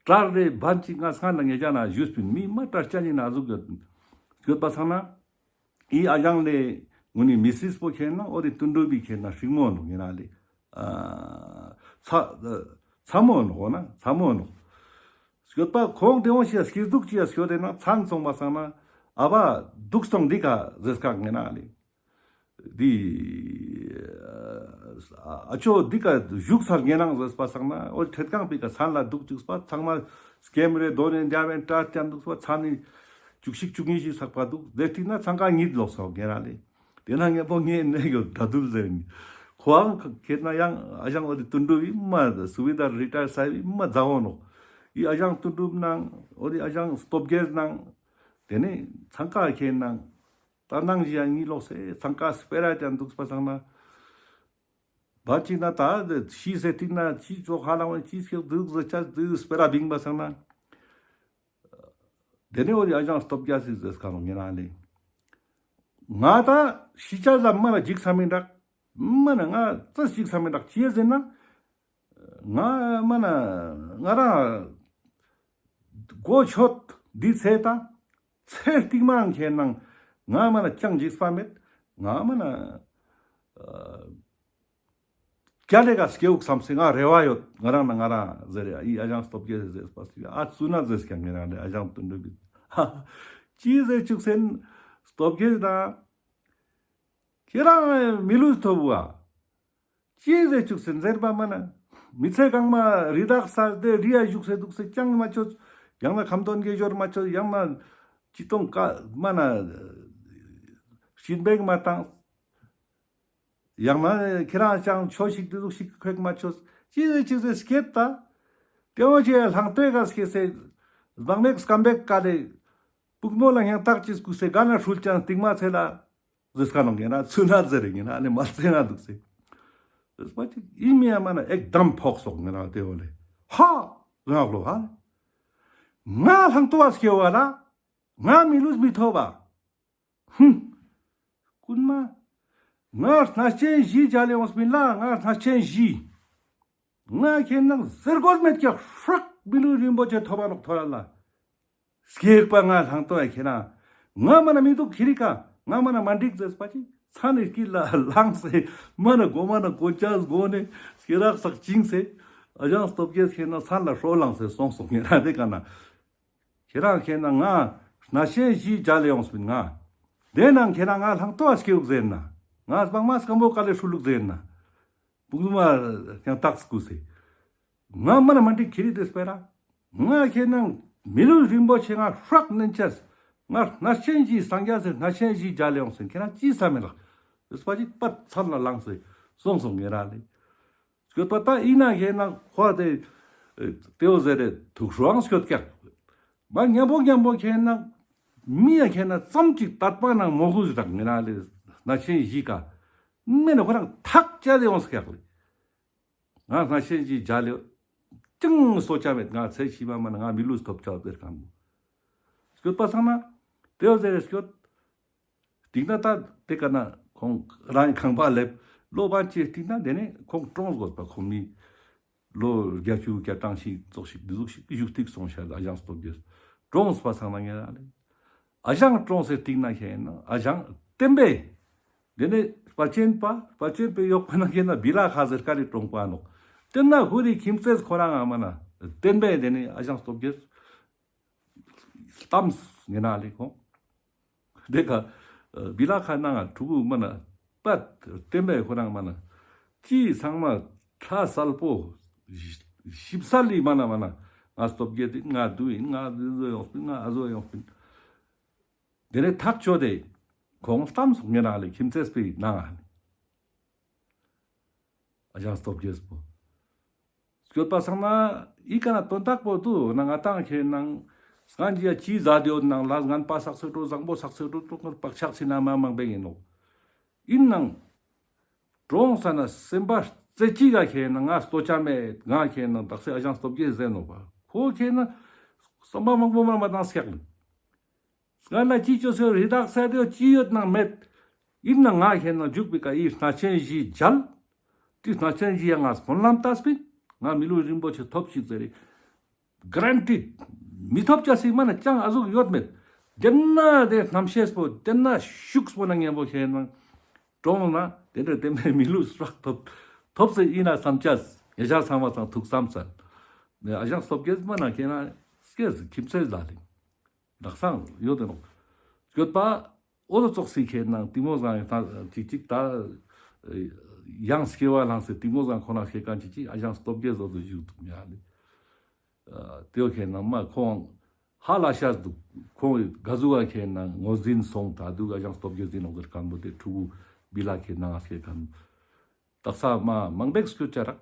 དྲ་རེ་བན་ཅིག་ང་སང་ན་ངེ་ཅག་ན་ཞུས་པིན་མི་མ་དྲ་ཅན་ནི་ན་ཟུག་ཡོད། སྐྱོད་པ་སང་ན་ཨི་ཨ་ཞང་ལེ་ངུ་ནི་མི་སིས་པོ་ཁེན་ན་འོ་དེ་དོན་གྲུབ་པི་ཁེན་ན་ཧྲིང་མོ་ནོག་ཉེ་རང་ལེ། ཨ་ཚ་ཚ་མོ་ནོག་འོ་ན་ཚ་མོ་ནོག་སྐྱོད་པ་ཁོང་དེ་འོང་ཞིག་སྐྱིད་སྡུག་ཅིག་ཡ་སྐྱོད་དེ་ན་མཚན་སོང་པ་སང་ན་ཨ་བ་སྡུག་སྟོང་འདི་ཀ་ཟེར་སྐག་ངེ་ན་ལེ། འདི་ཨ་ཅོ་འདི་ཀ་བཞུགས་ཚར་ངེ་ནང་ཟེར་པ་སང་ན་འོ་ཁྲེད་ཁང་པའི་ཀ་མཚན་ལ་འདུག་བཅུག་པ་ཚང་མ་སྐེམ་རེ་དོ་ནེ་འདྲ་བན་ཏྲ་ཅན་འདུག་པ་མཚན་ནི་བཅུ་གཅིག་བཅུ་གཉིས་ཤིག་ཚག་པ་འདུག་དེ་སྟིང་ན་ཚང་ཀ་ཉིད་ལོག་སོང་ངེ་ན་ལེ། དེ་ན་ངས་པོ་ངས་ནས་གི་དྲ་དུལ་ཟེར་ནི། ཁོའང་ཁེ་ན་ཡང་ཨ་ཞང་འོ་དེ་དོན་གྲུབ་ཨིན་མ་སུ་བི་དར་རི་ཊ་ཡར་ས་ཨིན་མ་ཛ་འོ་ནོག། ཨི་ཨ་ཞང་དོན་གྲུབ་ནང་འོ་དེ་ཨ་ཞང་སྟོབས་རྒྱལ་ནང་དེ་ནས་ཚང་ཀ་ཁེ་ནང་ད་ནང་ཞིག་ཡང་ཉི་ལོག་སེ་ཚང་ཀ་སྤེ་ར་ཅན་འདུག་པ་སང་ན། བ་ཅིག་ན་ད་ཤི་སེ་ཐིག་ན་ཅི་ཙོགས་ཧ་ལམ་ཅི་སྐྱེག་འདུག་ཟེར་ཆ་འདུག་སྤེ་ར་བིང་པ་སང་ན། དེ་ནས་འོ་དེ་ཨ་ཞང་སྟོབས་རྒྱལ་སི་ཟེར་ཀ་ནོག་ངེ་རང་ལེ། ང་ད་ཤི་ཆ་ལ་མ་ན་འཇིགས་ས་མི་འདྲག། མ་ན་ང་ཙི་འཇིགས་ས་མི་འདྲག་ཅི་ཟེར་ན། ང་མ་ན་ང་རང་གོ་ཆོད་འདི་ཚེ་ད། ཚེ་རྟིང་མ་ཁེ་ནང་ང་མ་ན་ཅང་འཇིགས་པ་མེད། ང་མ་ན་རྒྱལ་ལེ་ག་སྐྱེ་འུག་བསམ་སེ་ང་རེ་བ་ཡོད། ང་རང་ན་ང་རང་ཟེར་ཡ་ཨི་ཨ་ཞང་སྟོབས་རྒྱལ་ཟེར་པ་སི་ཨ་ཙུ་ན་ཟེར་ཀྱང་ངེ་རང་ལེ་ཨ་ཞང་དོན་གྲུབ་ཀྱི་ཧ། ཅི་ཟེར་ཅུག་སེན་སྟོབས་རྒྱལ་ན་ཁྱེད་རང་མི་ལུས་ཐོབ་བ། ཅི་ཟེར་ཅུག་སེ་ཟེར་པ་མ་ན། མི་ཚེ་གང་མ་རི་དྭགས་ས་དེ་རི་ཡ་བཞུགས་སེ་འདུག་སེ་ཅང་མ་ཆོད། ཡང་ན་ཁམས་སྟོན་དགེ་སྦྱོར་མ་ཆོད། ཡང་ན་ཅི་གཏོང་ཀ་མ་ན་སྦྱིན་པ་མ་བཏང་། ཡང་ན་ཁྱེད་རང་ཅང་ཆོས་ཤིག་དེ་ཟུག་ཤིག་ཁོག་མ་ཆོད། ཅི་ཟེར་ཅི་ཟེར་སྐྱེད་ད། དེ་འོ་ཅེ་ལྷང་ཏོའི་ག་སྐྱེ་སེ་སྦང་མེག་སྐམ་པེག་ཀ་ལེ་པུག་མོ་ལ་ཡང་ཏག་ཅིག་སྐུ་སེ་ག་ན་ཧྲུལ་ཅང་སྟིང་མ་ཚེ་ལ། ཟེར་ཀ་ནོག་ངེ་ན་ཚུ་ན་ཟེར་ངེ་ན་ཨ་ནི་མ་ཚེ་ན་འདུག་སེ། ཟེར་པ་ཅིག་ཨིན་མི་ཡ་མ་ན་ཨེག་དམ་ཕོག་སོག་ངེ་ན་དེ་འོ་ལེ། ཧ། ང་ལོ་ཧ། ང་ལྷང་ཏོ་བ་སྐྱེ་བ་ལ། ང་མི་ལུས་མི་ཐོབ་བ། ཧུམ། རྐུན་མ། ང་གནས་ཆེན་བཞི་མཇལ་ཡོངས་པིན་ལ་ང་གནས་ཆེན་བཞི། ང་ཁྱེད་ནང་ཟེར་དགོས་མེད་ཀྱང་ཧྲག་མི་ལུས་རིན་པོ་ཆེ་ཐོབ་པ་ནོག་ཐོ་ར་ལ། སྐྱེས་པ་ང་ལྷང་ཏོ་ཡ་ཁྱེད་ན། ང་མ་ན་མི་འདུག་ཁྱེད་རི་ཀ་ང་མ་ན་མ་འགྲིག་ཟེར་པ་ཅིག་ཚ་ནི་སྐྱིད་ལ་ལངས་སེ་མ་ན་གོ་མ་ན་གོ་ཅག་གོ་ནས་སྐྱེ་རག་སག་ཅིང་སེ་ཨ་ཞང་སྟོབས་རྒྱལ་ཁྱེད་ན་ཚ་ལ་ཧྲོ་ལངས་སེ་སོང་སོང་ངེ་ར་དེ་ཀ་ན། ཁྱེད་རང་ཁྱེད་ན་ང་གནས་ཆེན་བཞི་མཇལ་ཡོངས་པིན་ང་། དེ་ནང་ཁྱེད་རང་ང་ལྷང་ཏོ་བ་སྐྱེ་འུག་ཟེར་ན། ང་སྤང་མ་སྐམ་པོ་ཀ་ལེ་ཧྲུལ་ལུག་ཟེར་ན། བུག་ནུ་མ་ཡང་ཏག་སྐུ་སེ། ང་མ་ན་མ་འགྲིག་ཁྱེད་རི་དེ་སྤེ་ར། ང་ཁྱེད་ནང་མི་ལུས་རིན་པོ་ཆེ་ང་ཧྲག་ནན་ཆས། ང་གནས་ཆེན་བཞི་སངས་རྒྱས་སེ་གནས་ཆེན་བཞི་མཇལ་ཡོངས་ཟེར་ཁྱེད་རང་ཅི་ས་མེད་ལག། དེ་སྤ་ཅིག་པད་ཚལ་ལ་ལངས་སེ་སོང་སོང་ངེ་ར་ལེ། སྐྱོད་པ་ད་ཨིན་ན་ཁྱེད་ན་ཁོ་དེ་ཏེའོ་ཟེར་རེ་ཐུགས་སྲོའང་སྐྱོད་ཀྱག། མ་མཉམ་པོ་མཉམ་པོ་ཁྱེད་ན་མི་ཡ་ཁྱེད་ན་ཙམ་ཅིག་དད་པ་ན་མོ་གུ་ཞིག་རག་ངེ་ར་ལེ། གནས་ཆེན་བཞི་ཀ་མེད་ན་ཁོ་རང་ཐག་བཅད་དེ་ཡོངས་ཀྱག་ལེ། ང་གནས་ཆེན་བཞི་མཇལ་ཡོད། ཅང་སོ་ཆ་མེད། ང་ཚེ་ཕྱི་མ་མ་ན་ང་མི་ལུས་ཐོབ་ཆ་ཟེར་ཁང་བུ། སྐྱོད་པ་སང་ན་ཏེའོ་ཟེར་རེ་སྐྱོད། དེ་ན་ད་དེ་ཀ་ན་ཁོང་རང་ཁང་པ་ལེབ་ལོ་བ་ཅེ་དེ་ན་དེ་ནས་ཁོང་གྲོངས་དགོས་པ་ཁོང་མི་ལོ་བརྒྱད་ཅུ་གྱ་གྲངས་ཤིག་ཙོགས་ཤིག་འདི་ཟུག་ཤིག་བཞུགས་ཐིག་སོང་ཤ་ལ་ཨ་ཞང་སྟོབས་རྒྱལ་གྲོངས་པ་སང་ན་ངེ་ར་ལེ། ཨ་ཞང་གྲོངས་སེ་དེ་ན་ཁྱེད་ན་ཨ་ཞང་བསྟན་པས། དེ་ནས་དཔལ་ཆེན་པ་དཔལ་ཆེན་པའི་ཡོག་པ་ན་ཁྱེད་ན་བི་ལ་ཁ་ཟེར་ཀ་ལེ་གྲོངས་པ་ནོག། དེ་ན་ཧུ་རི་ཁྱིམ་མཚེས་ཁོ་རང་ང་མ་ན་བསྟན་པས་དེ་ནས་ཨ་ཞང་སྟོབས་རྒྱལ་གཏམས་ངེ་ན་ལེ་ཁོང་། དེ་ཀ་བི་ལ་ཁ་ནང་ང་ཕྲུ་གུ་མ་ན་པད་བསྟན་པའི་ཁོ་རང་མ་ན་ཅི་ཚང་མ་ཁྲ་གསལ་པོ་ཞིབ་གསལ་ལི་མ་ན་མ་ན་ང་སྟོབས་རྒྱལ་དེ་ང་དུ་ཡིན་ང་དུ་ཡོང་སྤིན་ང་ཨ་ཟོ་ཡོང་སྤིན། དེ་ནས་ཐག་ཆོད་དེ་ཁོང་གཏམས་སོང་ངེ་ན་ལེ་ཁྱིམ་མཚེས་པའི་ནང་ང་ནི། ཨ་ཞང་སྟོབས་རྒྱལ་པོ། སྐྱོད་པ་སང་ན་ཨི་ཀ་ན་དོན་དག་པོ་དུ་ན་ང་ཏང་ཁྱེད་ནང་སྔན་གྱི་ཡ་ཅི་ཟ་དེའོ་ནང་ལ་ངན་པ་བསགས་སེ་འགྲོ་བཟང་པོ་བསགས་སེ་འགྲོ་ཏོ་ངར་བག་ཆགས་སི་ན་མ་མང་པོ་ཡིན་ནོག། ཡིན་ནང་གྲོངས་ས་ན་སེམས་པ་རྩེ་གཅིག་ག་ཁྱེད་ནང་ང་ལྟོ་ཆ་མེད། ང་ཁྱེད་ནང་དག་སེ་ཨ་ཞང་སྟོབས་རྒྱལ་ཟེར་ནོག་པ། ཁོ་ཁྱེད་ནང་བསམ་པ་མང་པོ་མ་མ་བཏང་སྐྱག་ལ། སྔ་ན་ཅི་ཅོ་སེ་རི་དྭགས་ས་དེ་ཅི་ཡོད་ནང་མེད། ཡིན་ན་ང་ཁྱེད་ནང་འཇུག་པའི་ཀ་ཡི་གནས་ཆེན་བཞི་མཇལ། དེ་གནས་ཆེན་བཞི་ཡ་ང་སྨོན་ལམ་བཏབ་སྤིན། ང་མི་ལུས་རིན་པོ་ཆེ་ཐོབ་ཤིག་ཟེར་རེ། ག་རན་ཊིཌ། མི་ཐོབ་ཅ་སི་མ་ན་ཅང་ཨ་ཟུག་ཡོད་མེད། དེ་ན་དེ་རྣམ་ཤེས་པོ་དེ་ན་ཤུགས་པོ་ན་ངན་པོ་ཁྱེད་ནང་གྲོངས་ན་དེ་འདྲ་དེ་མེད་མི་ལུས་རག་ཐོབ་ཐོབ་སེ་ཡིན་ན་བསམ་ཅ་ངེ་ཞག་ཚང་མ་ཚང་ཐུགས་བསམ་ཚར། ནས་ཨ་ཞང་སྟོབས་རྒྱལ་མ་ན་ཁྱེད་ན་སྐྱེས་ཁྱིམ་མཚེས་ལ་ལིང་། ལག་སང་ཡོད་དེ་ནོག། སྐྱོད་པ་འོ་དོ་ཙོགས་སི་ཁྱེད་ནང་གཏིང་མོ་སྒང་ཅིག་ཅིག་ད་ཡང་སྐྱེ་བ་ལངས་སེ་གཏིང་མོ་སྒང་ཁོ་ན་ཁྱེད་གང་ཅིག་ཅིག་ཨ་ཞང་སྟོབས་རྒྱལ་བཟོ་དུ་བཞུགས་འདུག་ཡ་ལེ། དེའོ་ཁྱེད་ནང་མ་ཁོང་ ཧ་ལས་ཤེས་འདུག། ཁོང་ག་ཟུག་ག་ཁེ་ན་ངོས་འཛིན་སོང་ད་འདུག། ཨ་ཞང་སྟོབས་རྒྱལ་ཟེར་ནོག་ཟེར་ཁན་བོ་དེ་ཕྲུ་གུ་བི་ལ་ཁེ་ན་ང་སྐྱེ་ཁན་བོ་དག་ས་མ་མང་པོ་སྐྱོད་ཅ་རག།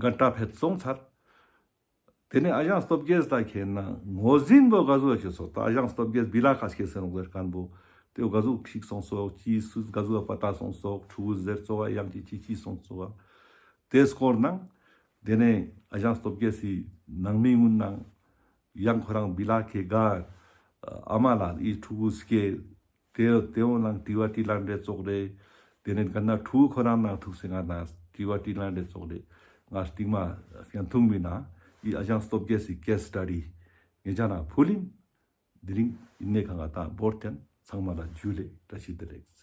ག་ཏ་ཕེད་སོང་ཚར། དེ་ནས་ཨ་ཞང་སྟོབས་རྒྱལ་ད་ཁེ་ན་ངོས་འཛིན་བོ་ག་ཟུག་ཅི་སོང་ད་ཨ་ཞང་སྟོབས་རྒྱལ་བི་ལ་ཁ་སྐྱེ་ཟེར་ནོག་ཟེར་ཁན་བོ་དེ་བོ་ག་ཟུག་ཞིག་སོང་སོག། ཅི་སུ་ག་ཟུག་པ་ཏ་སོང་སོག། ཕྲུ་གུ་ཟེར་ཙོགས་ཡང་ཅི་ཅི་ཅི་སོང་སོག། དེ་སྐོར་ནང་དེ་ནས་ཨ་ཞང་སྟོབས་རྒྱལ་སི་ནང་མི་གུན་ནང་ཡང་ཁོ་རང་བི་ལ་ཁེ་ག་ཨ་མ་ལ་ཨི་ཕྲུ་གུ་སྐྱེ། དེ་དེ་འོ་ནང་དྲི་བ་དྲིས་ལན་རེ་ཙོགས་རེ། དེ་ནས་ག་ན་ཕྲུ་གུ་ཁོ་རང་ནང་ཐུག་སེ་ང་ན་དྲི་བ་དྲིས་ལན་རེ་ཙོགས་རེ། ང་སྟིང་མ་སྐྱེན་ཐུང་མི་ན་ཨི་ཨ་ཞང་སྟོབས་རྒྱལ་སི་ཀེས་སི་ཊ་ཌི་ངེ་ཅག་ན་ཕུལ་ཨིན། དེ་རིང་ཨིན་ནེ་ཁ་ང་ད་བོར་ཏེན། ཚང་མ་ལ་ཇུ་ལེ། བཀྲ་ཤིས་བདེ་ལེགས།